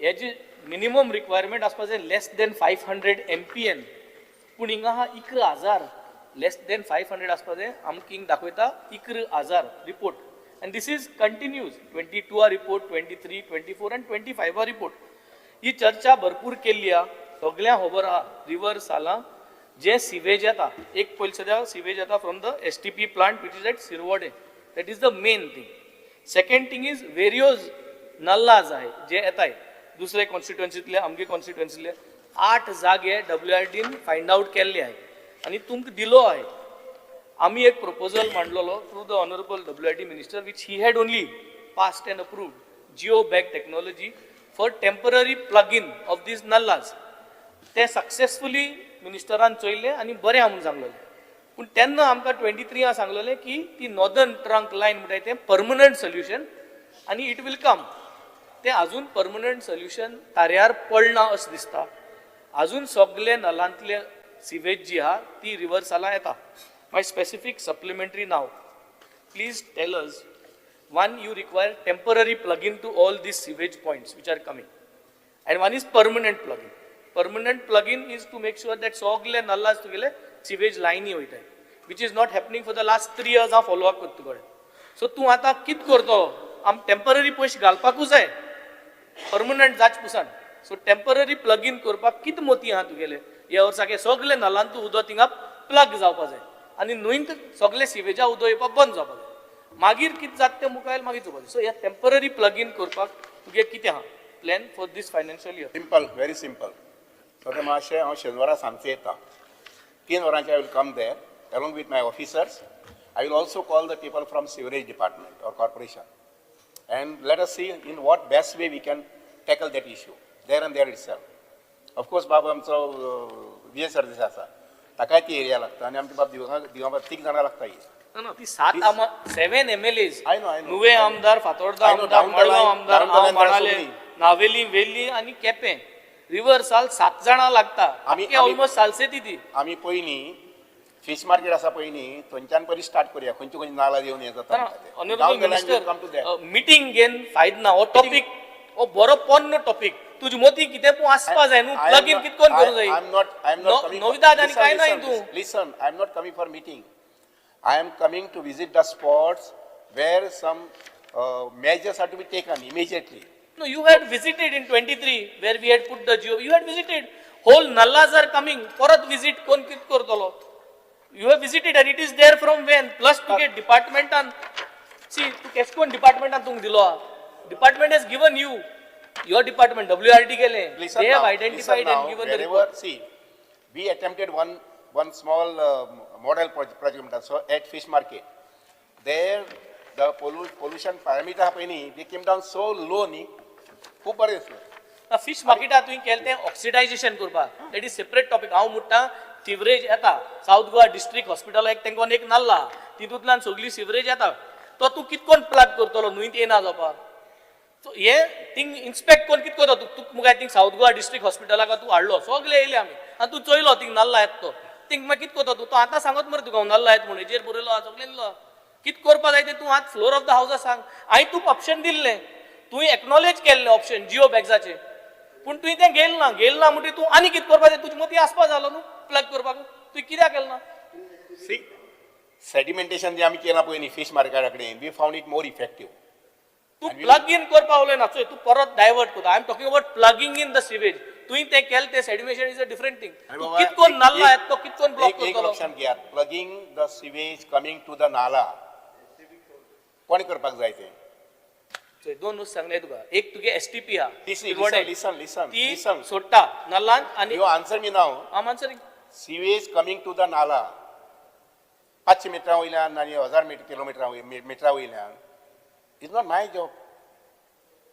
हेजे मिनिमम रिक्वायरमेंट आसपा जाय लेस देन 500 MPN. पूण हिंगा आहा 11,000, लेस देन 500 आसपा जाय. आमकां हिंगा दाखयता 11,000 report, and this is continues 22 uh report, 23, 24 आनी 25 आ रिपोर्ट. ही चर्चा भरपूर केल्ली आहा, सगळ्यांक खबर आहा. रिवर सालां जे सिवेज येता, एक पयलीं सद्या सिवेज येता from the STP plant which is at Sirvode, that is the main thing. Second thing is various nallas आहाय जे येताय दुसरे कॉन्स्टिट्युएन्सींतले, आमगे कॉन्स्टिट्युएन्सींतले 8 जागे WRDन फायंड आवट केल्ले आहाय आनी तुमकां दिलो आहाय. आमी एक proposal मांडलेलो through the honourable WRD minister, which he had only passed and approved, geo bag technology for temporary plug in of these nallas. ते सक्सेसफुली मिनिस्टरान चोयलें आनी बरें आहा म्हूण सांगलेलें. पूण तेन्ना आमकां 23 सांगलेलें की ती नॉर्दर्न ट्रंक लायन म्हणटाय तें परमनंट सोल्युशन आनी it will come. तें आजून परमनंट सोल्युशन ताऱ्यार पडना अशें दिसता. आजून सगळे नलांतले सिवेज जी आहा ती रिवर्सालां येता. My specific supplementary now, please tell us, one, you require temporary plug in to all these sewage points which are coming, and one is permanent plug in. Permanent plug-in is to make sure that सगळे नल्लाज तुगेले सिवेज लायनी वयताय, which is not happening for the last 3 years. हांव फॉलो अप करता तुकडे. सो तूं आतां कितें करतलो? आम टेम्पररी पयशे घालपाकूच जाय. परमनंट जाच पुसान. सो टेम्पररी प्लग इन करपाक कितें मोती आहा तुगेले? ह्या वर्साक हे सगळे नलांतू उदक थिंगा प्लग जावपा जाय आनी न्हंयंत सगळे सिवेजा उदक येवपाक बंद जावपा जाय. मागीर कितें जाता तें मुखार मागीर चोवपा जाय. सो ह्या टेम्पररी प्लग इन करपाक तुगे कितें आहा plan for this financial year? Simple, very simple. So मातशें हांव शेनवारा सांजचे येता, 3 वरांचेर I will come there along with my officers. I will also call the people from sewerage department or corporation and let us see in what best way we can tackle that issue there and there itself. Of course बाब आमचो विजय सरदेसाय आसा, ताकाय ती एरिया लागता आनी आमचे बाब दिवंगा 3 जाणां लागता ही. ना ती 7 7 MLAs, I know, I know. Nuvem आमदार, फातोर्डा I know, आमदार, down the Madgaon line, आमदार, down the line माणाले, सगळीं. नावेली, वेली आनी केपें. रिवर साल 7 जाणां लागता. आमके ऑलमोस्ट सालसेती ती. आमी पयलीं फिश मार्केट आसा पयलीं थंयच्यान पयलीं स्टार्ट करुया, खंयचे खंयचे नाला येवन हें जाता. ऑनरेबल मिनिस्टर, मिटींग घेवन फायद ना. हो टॉपीक हो बरो पोन्नो टॉपीक. तुजी मोती कितें पूण आसपा जाय न्हू. प्लग इन कितकोन करूं जाय. I am not, I am not coming. नविदाद आनी कांय ना तूं. Listen, I am not coming for meeting. I am coming to visit the spots where some measures are to be taken immediately. No, you had visited in 23 where we had put the geo. You had visited. Whole nallas are coming. Parat visit kon kit kortolo. You have visited and it is there from when? Plus to get department on. See, to Keskon department on tung dilo. Department has given you. Your department, WRD kele. Listen They have now, identified listen now, and given the wherever, report. See, we attempted one small model project so at fish market. There, the pollution parameter पळय they came down so low न्ही, खूब बरें दिसलें. फिश मार्केटात तुवें केलें तें ऑक्सिडायजेशन करपाक, that is separate topic. हांव म्हणटा सिवरेज येता सावथ गोवा डिस्ट्रिक्ट हॉस्पिटला एक तेंकोन एक नाल्ला, तितूंतल्यान सगळी सिवरेज येता, तो तूं कितकोन प्लग करतलो न्हंयत येना जावपाक. सो हे थिंग इन्स्पेक्ट कोण कित करता? तूं मुखार थिंग सावथ गोवा डिस्ट्रिक्ट हॉस्पिटलाक तूं हाडलो, सगळे येयले आमी आनी तूं चोयलो थिंग नाल्ला येता तो, थिंग मागीर कित करता तूं? तो आतां सांगत मरे तुका हांव नाल्ला येता म्हूण, हेजेर बरयलो आहा, सगळें दिलो. कित करपा जाय तें तूं आतां फ्लोर ऑफ the हावसा सांग. हांवें तूं ऑप्शन दिल्लें, तुवें एक्नॉलेज केल्लें ऑप्शन जिओ बॅग्साचें, पूण तुवें तें गेल ना. गेल ना म्हणटकीर तूं आनी कितें करपा जाय तुजे मतीं आसपा जालो न्हू प्लग करपाक, तुवें कित्याक केलें ना? सी, सेडिमेंटेशन जे आमी केलां पळय न्ही फिश मार्केटा कडेन, we found it more effective. तूं प्लग इन करपा उलयना, चोय तूं परत डायवर्ट करता. I am talking about plugging in the sewage. तुवें तें केलें तें sedimentation is a different thing. तूं कितकोन नाल्ला येता तो कितकोन ब्लॉक एक करतलो? लक्षांत घेयात, plugging the sewage coming to the nala कोण करपाक जाय तें? चोय दोन वस्तू सांगले तुका, एक तुगे STP आहा, Listen, listen, listen, ती listen. सोडटा नाल्लान आनी You answer me now. हांव answering. Sewage coming to the nala 500 मिटरां वयल्यान आनी 1000 किलोमिटरां मिटरां वयल्यान is not my job.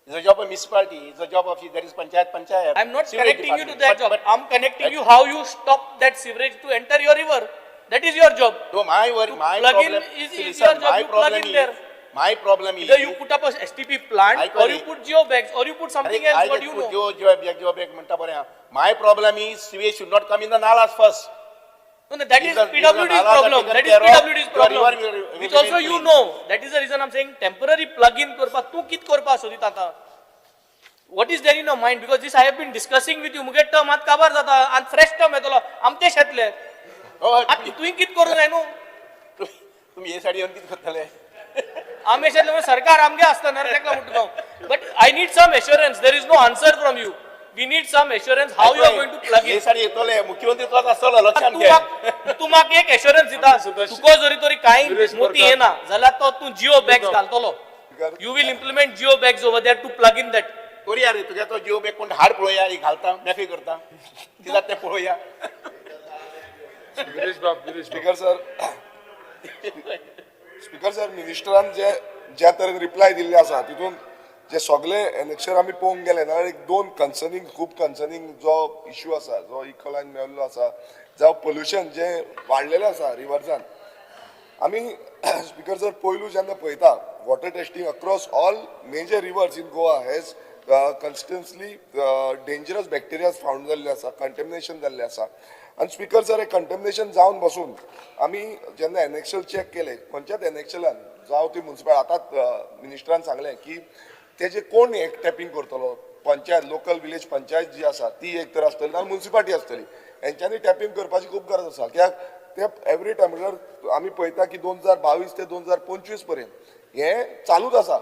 It's a job of municipality, it's a job of there is panchayat, panchayat. I am not Sewage connecting you to department. That job. But I am connecting you how you stop that sewerage to enter your river. That is your job. No, my worry, To my plug in problem is see, your listen, job. my You plug problem in there. is, my problem is, Either you put up a STP plant I or you got it. put geo bags or you put something else. I What you know? Geo bag म्हणटा बरें आहा. My problem is sewage should not come in the nalas first. No, no, that If is the PWD's nalas are problem. taken That is care of, PWD's your problem. river will Which remain also you clean. know. That is the reason I'm saying temporary plug in करपाक तूं कित करपाक सोदिता आतां? What is there in your mind? Because this I have been discussing with you. मुगे टर्म आतां काबार जाता आनी फ्रेश टर्म येतलो आमचे शेतले. हय, आतां तुवें कित करूं जाय न्हू? तुमी हे सायडीन येवन कितें करतले? आमी शेतले म्हणजे सरकार आमगे आसता न्ही रे, तेका म्हणटा हांव. But I need some assurance. There is no answer from you. We need some assurance how you are going to plug हे in. सायडीन येतले मुख्यमंत्री तुकाच आसतलो लक्षात तूं घे. म्हाका म्हाका एक एश्योरन्स दिता, तुका जरी तरी कांय विरेश मोती बोरकार. येना जाल्यार तो तूं जिओ बॅग्स घालतलो. You will implement geo bags over there to plug in that. करुया रे, तुगे तो जिओ बॅग कोण हाड पळोवया, ही घालता मेकळी करता कितें जाता तें पळोवया. विरेश बाब, विरेश बाब. स्पीकर सर, स्पीकर सर, मिनिस्टरान जे ज्या तरेन रिप्लाय दिल्ले आसा तितून जे सगळे एनेक्शर आमी पळोवंक गेले जाल्यार एक दोन कन्सर्निंग, खूब कन्सर्निंग जो इश्यू आसा, जो इकोलायन मेळिल्लो आसा, जावं पोल्युशन जें वाडलेलें आसा रिवर्सान. आमी स्पीकर सर पयलू जेन्ना पळयता water testing across all major rivers in Goa has consistently dangerous bacterias found जाल्ले आसा, कंटेमिनेशन जाल्लें आसा. आनी स्पीकर सर हे कंटेमिनेशन जावन बसून आमी जेन्ना एनेक्शल चॅक केले खंयच्याच एनेक्शलान जावं ती मुन्सिपाल, आतां मिनिस्टरान सांगलें की तेजे कोण एक टॅपींग करतलो, पंचायत, लोकल विलेज पंचायत जी आसा ती एक तर आसतली ना मुन्सिपालिटी आसतली, हेंच्यांनी टॅपींग करपाची खूब गरज आसा. कित्याक ते एवरी टायम म्हणल्यार आमी पळयता की 2022 ते 2025 पर्यंत हें चालूच आसा.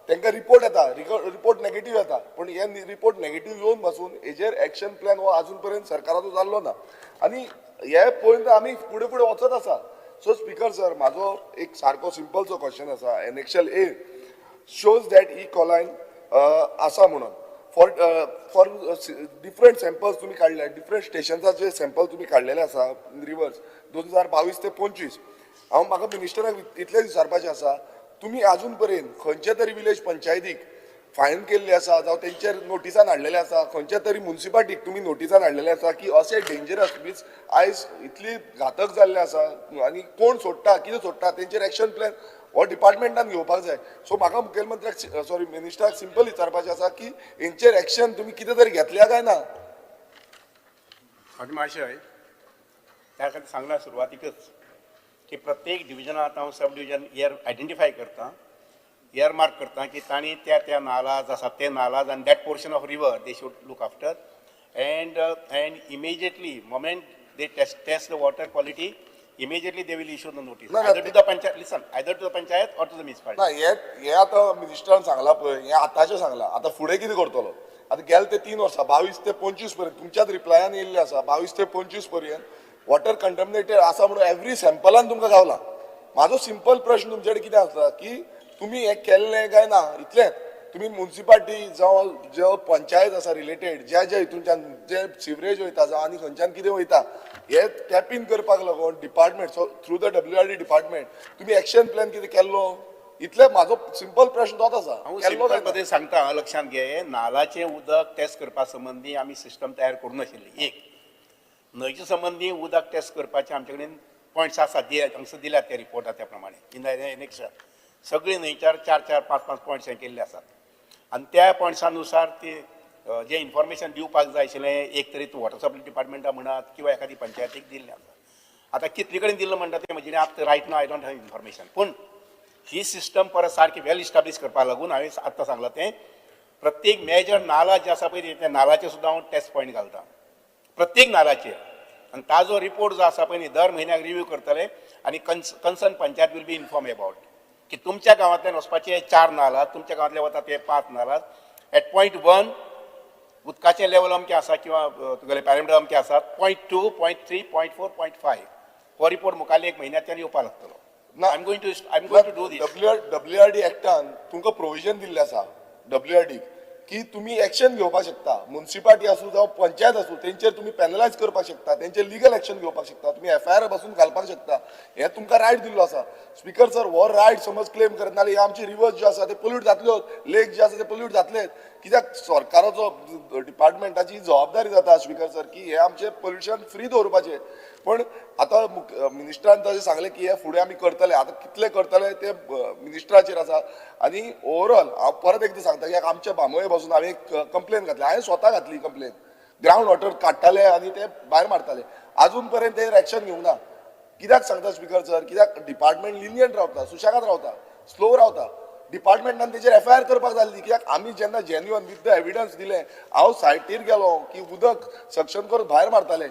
तांकां रिपोर्ट येता, रिपोर्ट नेगेटीव येता, पूण हे रिपोर्ट नेगेटीव येवन पासून हेजेर एक्शन प्लॅन हो अजून पर्यंत सरकाराचो जाल्लो ना आनी हे पळोवन आमी फुडें फुडें वचत आसा. सो स्पीकर सर, म्हाजो एक सारको सिंपलसो क्वेश्चन आसा. Annexure A shows that E. coli आसा म्हणून फॉर डिफरंट सॅम्पल्स तुमी काडले, डिफरंट स्टेशन्साचे सॅम्पल तुमी काडलेले आसा रिवर्स 2022 ते 25. हांव म्हाका मिनिस्टराक इतलेंच विचारपाचें आसा, तुमी अजून पर्यंत खंयच्या तरी विलेज पंचायतीक फायन केल्ली आसा जावं तेंचेर नोटिसान हाडलेले आसा, खंयच्या तरी मुन्सिपालिटीक तुमी नोटिसान हाडलेले आसा की अशें डेंजरस मीन्स आयज इतली घातक जाल्लें आसा आनी कोण सोडटा, कितें सोडटा, तेंचेर एक्शन प्लॅन हो डिपार्टमेंटान घेवपाक जाय. सो म्हाका मुखेलमंत्र्याक, सॉरी, मिनिस्टराक सिंपल विचारपाचें आसा की हेंचेर एक्शन तुमी कितें तरी घेतल्या काय ना? म्हजें माशय त्या खातीर सांगलां सुरवातीकच की प्रत्येक डिविजनांत हांव सब डिविजन इयर आयडेंटिफाय करता, इयर मार्क करता की तांणी त्या त्या नालाज आसा ते नालाज आनी that portion of river they should look after and immediately moment they test the water quality, immediately they will issue the notice ना, ना, either to the panchayat, listen, either to the panchayat or to the municipality. ना, हे हे आतां मिनिस्टरान सांगलां पळय, हें आतांचें सांगलां. आतां फुडें कितें करतलो? आतां गेले ते 3 वर्सां, 22 ते 25 पर्यंत तुमच्याच रिप्लायान येयल्लें आसा, 22 ते 25 पर्यंत वॉटर कंटमिनेटेड आसा म्हणून एवरी सॅम्पलान तुमकां गावला. म्हाजो सिंपल प्रश्न तुमचे कडेन कितें आसा की तुमी हें केल्लें काय ना, इतलेंच. तुमी मुन्सिपालिटी जावं ज्यो पंचायत आसा रिलेटेड, ज्या ज्या हितूनच्यान जे सिवरेज वयता जावं आनी खंयच्यान कितें वयता, हे टॅपीन करपाक लागून department, so through the WRD department तुमी एक्शन प्लॅन कितें केल्लो, इतले म्हाजो सिंपल प्रश्न तोच आसा. हांव केल्लो सिंपल काय ना? पद्दतीन सांगता, लक्षांत घे. नालाचें उदक टेस्ट करपा संबंदी आमी सिस्टम तयार करूं नाशिल्ली. एक न्हंयचे संबंदी उदक टेस्ट करपाचे आमचे कडेन पॉयंट्स आसात, हांगसर दिल्यात ते रिपोर्टात त्या प्रमाणे इन the annexure. सगळे न्हंयच्यार चार चार पांच पांच पॉयंट्स हे केल्ले आसात आनी त्या पॉयंट्सा नुसार ते जें इन्फॉर्मेशन दिवपाक जाय आशिल्लें, एक तरी तूं वॉटर सप्लाय डिपार्टमेंटा म्हणात किंवा एखादी पंचायतीक दिल्लें आसा. आतां कितले कडेन दिल्लें म्हणटा तें म्हजे आतां right now I don't have information. पूण ही सिस्टम परत सारकी वेल इस्टाब्लीश करपाक लागून हांवें आत्तां सांगलां तें प्रत्येक मेजर नाला जे आसा पळय, त्या नालाचेर सुद्दां हांव टेस्ट पॉयंट घालता प्रत्येक नालाचेर आनी ताजो रिपोर्ट जो आसा पळय न्ही, दर म्हयन्याक रिव्यू करतले आनी concern panchayat will be inform about की तुमच्या गांवांतल्यान वचपाचे चार नाला, तुमच्या गांवांतले वता ते पांच नाला, एट पॉयंट वन उदकाचें लेवल अमकें आसा किंवा तुगेलें पॅरामिटर अमकें आसा, point 2, point 3, point 4, point 5, हो रिपोर्ट मुखारले एक म्हयन्यांतल्यान येवपाक लागतलो. ना. I am going to do this. WRD एक्टान तुमकां प्रोविजन दिल्लें आसा डब्ल्यू आर डी की तुमी एक्शन घेवपाक शकता. मुन्सिपालिटी आसूं जावं पंचायत आसूं, तेंचेर तुमी पेनलायज करपाक शकता, तेंचेर लिगल एक्शन घेवपाक शकता, तुमी एफआयआर पासून घालपाक शकता. हें तुमकां रायट दिल्लो आसा. स्पीकर सर, हो रायट समज क्लेम करत नाजाल्यार हे आमचे रिवर्स जे आसा ते पोल्यूट जातल्योच, लेक जे आसा ते पोल्यूट जातलेच. कित्याक सरकाराचो डिपार्टमेंटाची जबाबदारी जाता स्पीकर सर की हे आमचे पोल्युशन फ्री दवरपाचें. पण आतां मिनिस्टरान तशें सांगलें की हे फुडें आमी करतले. आतां कितले करतले ते मिनिस्टराचेर आसा. आनी ओवरऑल हांव परत एकदां सांगता की आमच्या बांबोळे पासून हांवें एक कंप्लेन घातली, हांवें स्वता घातली कंप्लेन. ग्रावंड वॉटर काडटाले आनी ते भायर मारताले. आजून पर्यंत तेजेर एक्शन घेवंक ना. कित्याक सांगता स्पीकर सर, कित्याक डिपार्टमेंट लिनियंट रावता, सुशेगाद रावता, स्लो रावता. डिपार्टमेंटान तेजेर एफआयआर करपाक जाय आसली. कित्याक आमी जेन्ना जेन्युअन विथ the evidence दिलें, हांव सायटीर गेलो की उदक सक्शन करून भायर मारताले.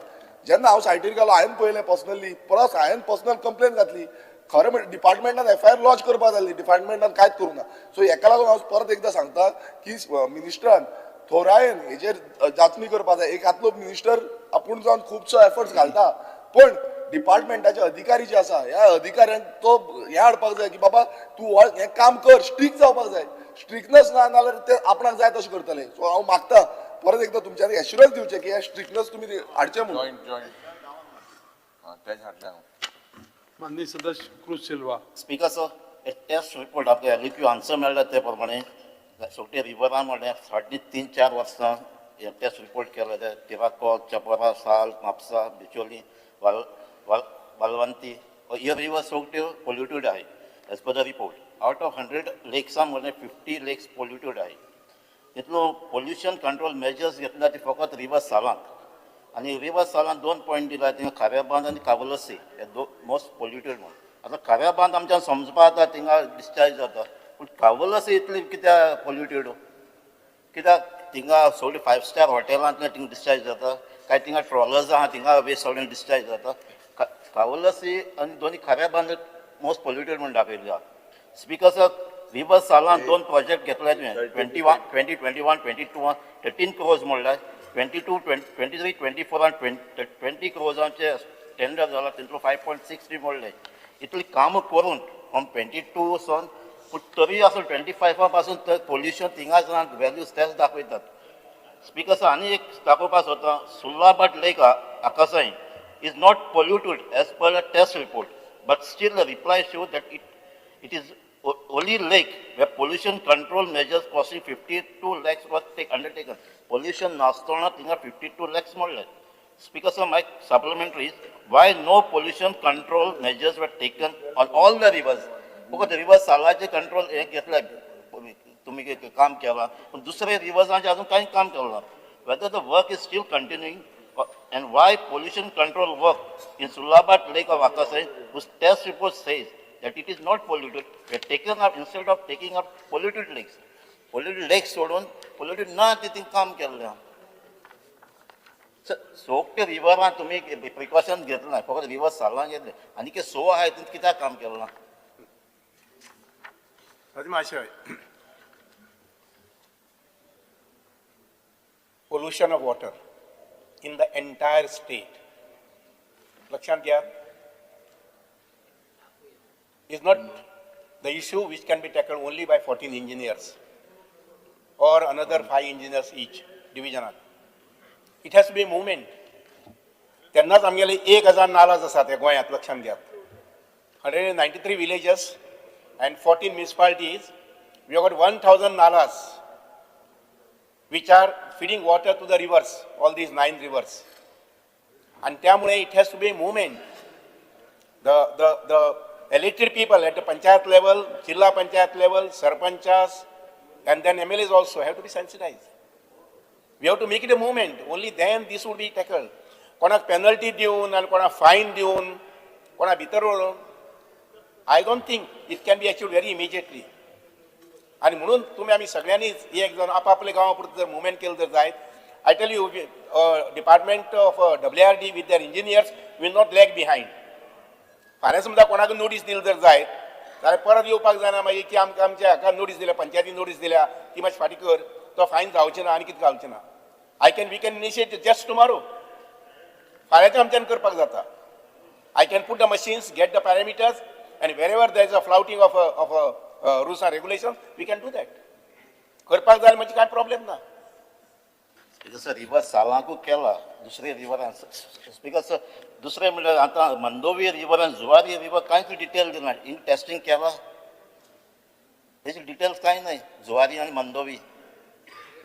जेन्ना हांव सायटीर गेलो, हांवें पळयलें पर्सनली, प्लस हांवें पर्सनल कंप्लेन घातली. खरें म्हणजे डिपार्टमेंटान एफआयआर लॉज करपाक जाय आसली, डिपार्टमेंटान कांयच करूं ना. सो हेका लागून हांव परत एकदां सांगता की मिनिस्टरान थोरायेन हेजेर जाचणी करपाक जाय. एक आतलो मिनिस्टर आपूण जावन खुबसो एफर्ट्स घालता, पण डिपार्टमेंटाचे अधिकारी जे आसा, ह्या अधिकाऱ्यांक तो हें हाडपाक जाय की बाबा तूं हें काम कर, स्ट्रीक जावपाक जाय. स्ट्रिकनस ना नाजाल्यार ते आपणाक जाय तशें करतले. सो हांव मागता परत एकदां तुमच्यांनी एश्युरन्स दिवचें की हें स्ट्रिकनस तुमी हाडचें म्हणून. जॉईंट जॉईंट हां, तेच हाडलें हांव. माननीय सदस्य क्रूज सिल्वा. स्पीकर सर, एक टेस्ट रिपोर्ट आपल्या एलक्यू आन्सर मेळ्ळा ते प्रमाणे सगळे रिवरान म्हणल्यार फाटलीं 3-4 वर्सां हे टेस्ट रिपोर्ट केले ते तिराकोल, चपोरा, साल, म्हापसा, बिचोली, वाल वाल वालवंती ह्यो रिवर सगळ्यो पोल्युटेड आहाय. As per the report, out of 100 लेक्सां म्हणल्यार 50 लेक्स पोल्युटेड आहाय. तितलो पोल्युशन कंट्रोल मेजर्स घेतला ते फकत रिवर सालांत आनी रिवर सालांत दोन पॉयंट दिला थिंगा, खाऱ्या बांद आनी कावलसी हे दो मोस्ट पोल्युटेड म्हणून. आतां खाऱ्या बांद आमच्यान समजपा जाता, थिंगा डिस्चार्ज जाता, पूण कावलसी इतली कित्याक पोल्युटेड? कित्याक थिंगा सगळीं फायव स्टार हॉटेलांतल्यान थिंगा डिस्चार्ज जाता काय थिंगा ट्रॉलर्स आहा, थिंगा वेस्ट सगळें डिस्चार्ज जाता? कावलसी आनी दोनी खाऱ्या बांद मोस्ट पोल्युटेड म्हणून दाखयल्ले आहा. Speaker sir. रिवर सालान दोन प्रोजेक्ट घेतले तुवें, 21, 2021, 22 13 क्रोर्स म्हणल्यार 22, 23, 24 20 क्रोर्सांचे टेंडर जाला, तितूंतलो 5.63 म्हणले. इतली कामां करून फ्रॉम 22 सन पूण तरी आसून 25 पासून तर पोल्युशन थिंगा व्हॅल्यूज तेच दाखयतात. स्पीकर सर, आनी एक दाखोवपाक सोदता, Surlabat lake Akasai is not polluted as per the test report, but still the reply show that it is only lake where pollution control measures costing 52 lakhs was undertaken. Pollution नासतना थिंगा 52 lakhs म्हणले. Speaker sir, my supplementary is why no pollution control measures were taken on all the rivers? फकत रिवर सालाचे कंट्रोल हे घेतले तुमी काम केलां, पूण दुसरे रिवर्सांचे अजून कांय काम केलें ना. Whether the work is still continuing and why pollution control work in Surlabat lake of Akasai, whose test report says that it is not polluted, were taken up instead of taking up polluted lakes. Polluted lakes सोडून polluted ना तितून काम केल्लें. सोगटे रिवरान तुमी प्रिकॉशन घेतलें ना, फकत रिवर सालान घेतलें आनी की सो आहाय तितून कित्याक काम केलें ना? महाशय, pollution of water in the entire state, लक्षात घ्या, is not the issue which can be tackled only by 14 engineers or another 5 engineers each division. It has to be a movement. तेन्नाच आमगेले 1000 नालाज आसात हे गोंयांत, लक्षात घ्यात. 193 villages and 14 municipalities, we have got 1000 nalas which are feeding water to the rivers, all these 9 rivers. And त्यामुळे it has to be a movement. The elected people at the panchayat level, Jilla Panchayat level, sarpanchas, and then MLAs also have to be sensitized. We have to make it a movement. Only then this would be tackled. कोणाक penalty दिवन आनी कोणाक fine दिवन कोणाक भितर व्हरून, I don't think it can be achieved very immediately. आनी म्हणून तुमी आमी सगळ्यांनीच एक जण आपापले गांवा पुरतें जर मुवमेंट केलें जर जायत, I tell you, department of WRD with their engineers will not lag behind. फाल्यां समजा कोणाक नोटीस दिली जर जायत जाल्यार परत येवपाक जायना मागीर की आमकां आमच्या हाका नोटीस दिल्या, पंचायतीन नोटीस दिल्या ती मातशी फाटीं कर, तो फायन जावचें ना आनी कितें जावचें ना. We can initiate just tomorrow. फाल्यांचे आमच्यान करपाक जाता. I can put the machines, get the parameters, and wherever there is a flouting of rules and regulations, we can do that. करपाक जाय म्हणजे कांय प्रॉब्लेम ना. स्पीकर सर, रिवर सालांकू केला, दुसरे रिवरान. स्पीकर सर, दुसरें म्हणल्यार आतां मंदोवी रिवर आनी जुवारी रिवर कांयच डिटेल दिना. इन टेस्टिंग केला तेजे डिटेल्स कांय नाय. जुवारी आनी मंदोवी,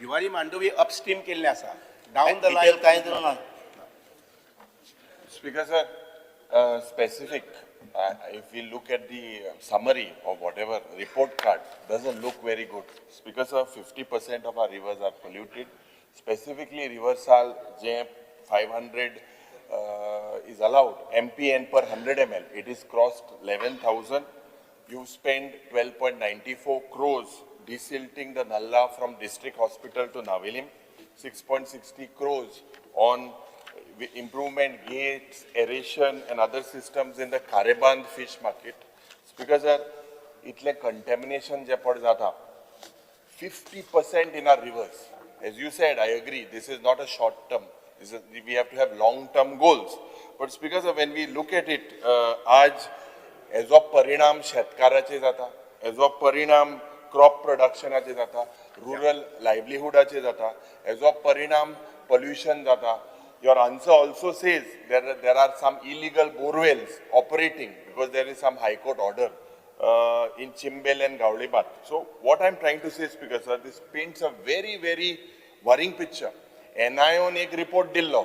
जुवारी मांडोवी अपस्ट्रीम केल्लें आसा, down the detail line कांय दिना ना. Speaker sir, specific, if we look at the summary of whatever report card, doesn't look very good. Speaker sir, 50% of our rivers are polluted. Specifically, River Sal, J 500 is allowed, MPN per 100 ml. It is crossed 11,000. You spend 12.94 crores desilting the Nalla from district hospital to Navelim, 6.60 crores on improvement gates, aeration and other systems in the Kareband fish market. Speaker sir, itle contamination je pad jata, 50% in our rivers. As you said, I agree, this is not a short term. This is, we have to have long term goals. But Speaker sir, when we look at it, aaj ejo parinam shetkarache jata, ejo parinam crop productionache jata, rural livelihoodache jata, ejo parinam pollution jata. Your answer also says there are some illegal borewells operating because there is some high court order in Chimbel and Gaulibat. So what I'm trying to say, Speaker sir, this paints a very, very worrying picture. NIO एक report दिल्लो,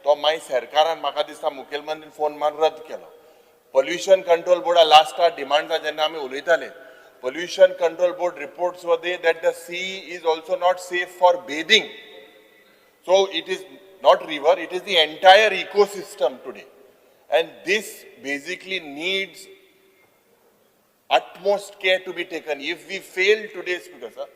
तो मागीर सरकारान म्हाका दिसता मुखेलमंत्रीन फोन मारून रद्द केलो. Pollution Control Board last डिमांडा जेन्ना आमी उलयताले, Pollution Control Board reports were there that the sea is also not safe for bathing. So it is not river, it is the entire ecosystem today. And this basically needs utmost care to be taken. If we fail today, Speaker sir,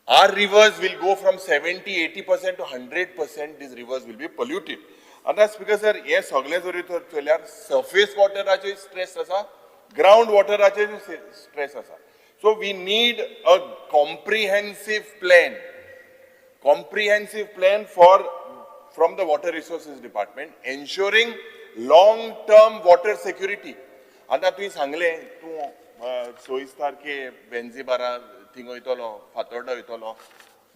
our rivers will go from 70-80% to 100%, these rivers will be polluted. And that's because sir, हे सगळे जरी चोयल्यार surface water stress आसा, ground water stress आसा. So we need a comprehensive plan, comprehensive plan for from the water resources department ensuring long term water security. आतां तुवें सांगलें, तूं सोयिस्तार के बेंजीबारा थिंग वयतलो, फातोर्डा वयतलो,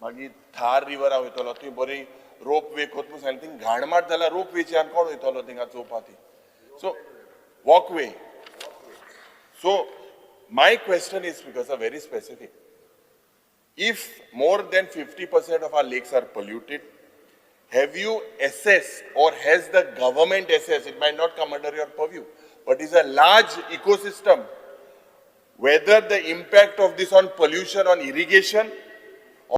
मागीर थार रिवरा वयतलो. तुवें बरी रोप वे कोत म्हूण सांगलें. थिंग घाण मार जाल्यार रोप वेच्यान कोण वयतलो थिंगा चोवपा ती? So walkway. So my question is, because a very specific, if more than 50% of our lakes are polluted, have you assessed or has the government assessed, it might not come under your purview, but it's a large ecosystem, whether the impact of this on pollution, on irrigation,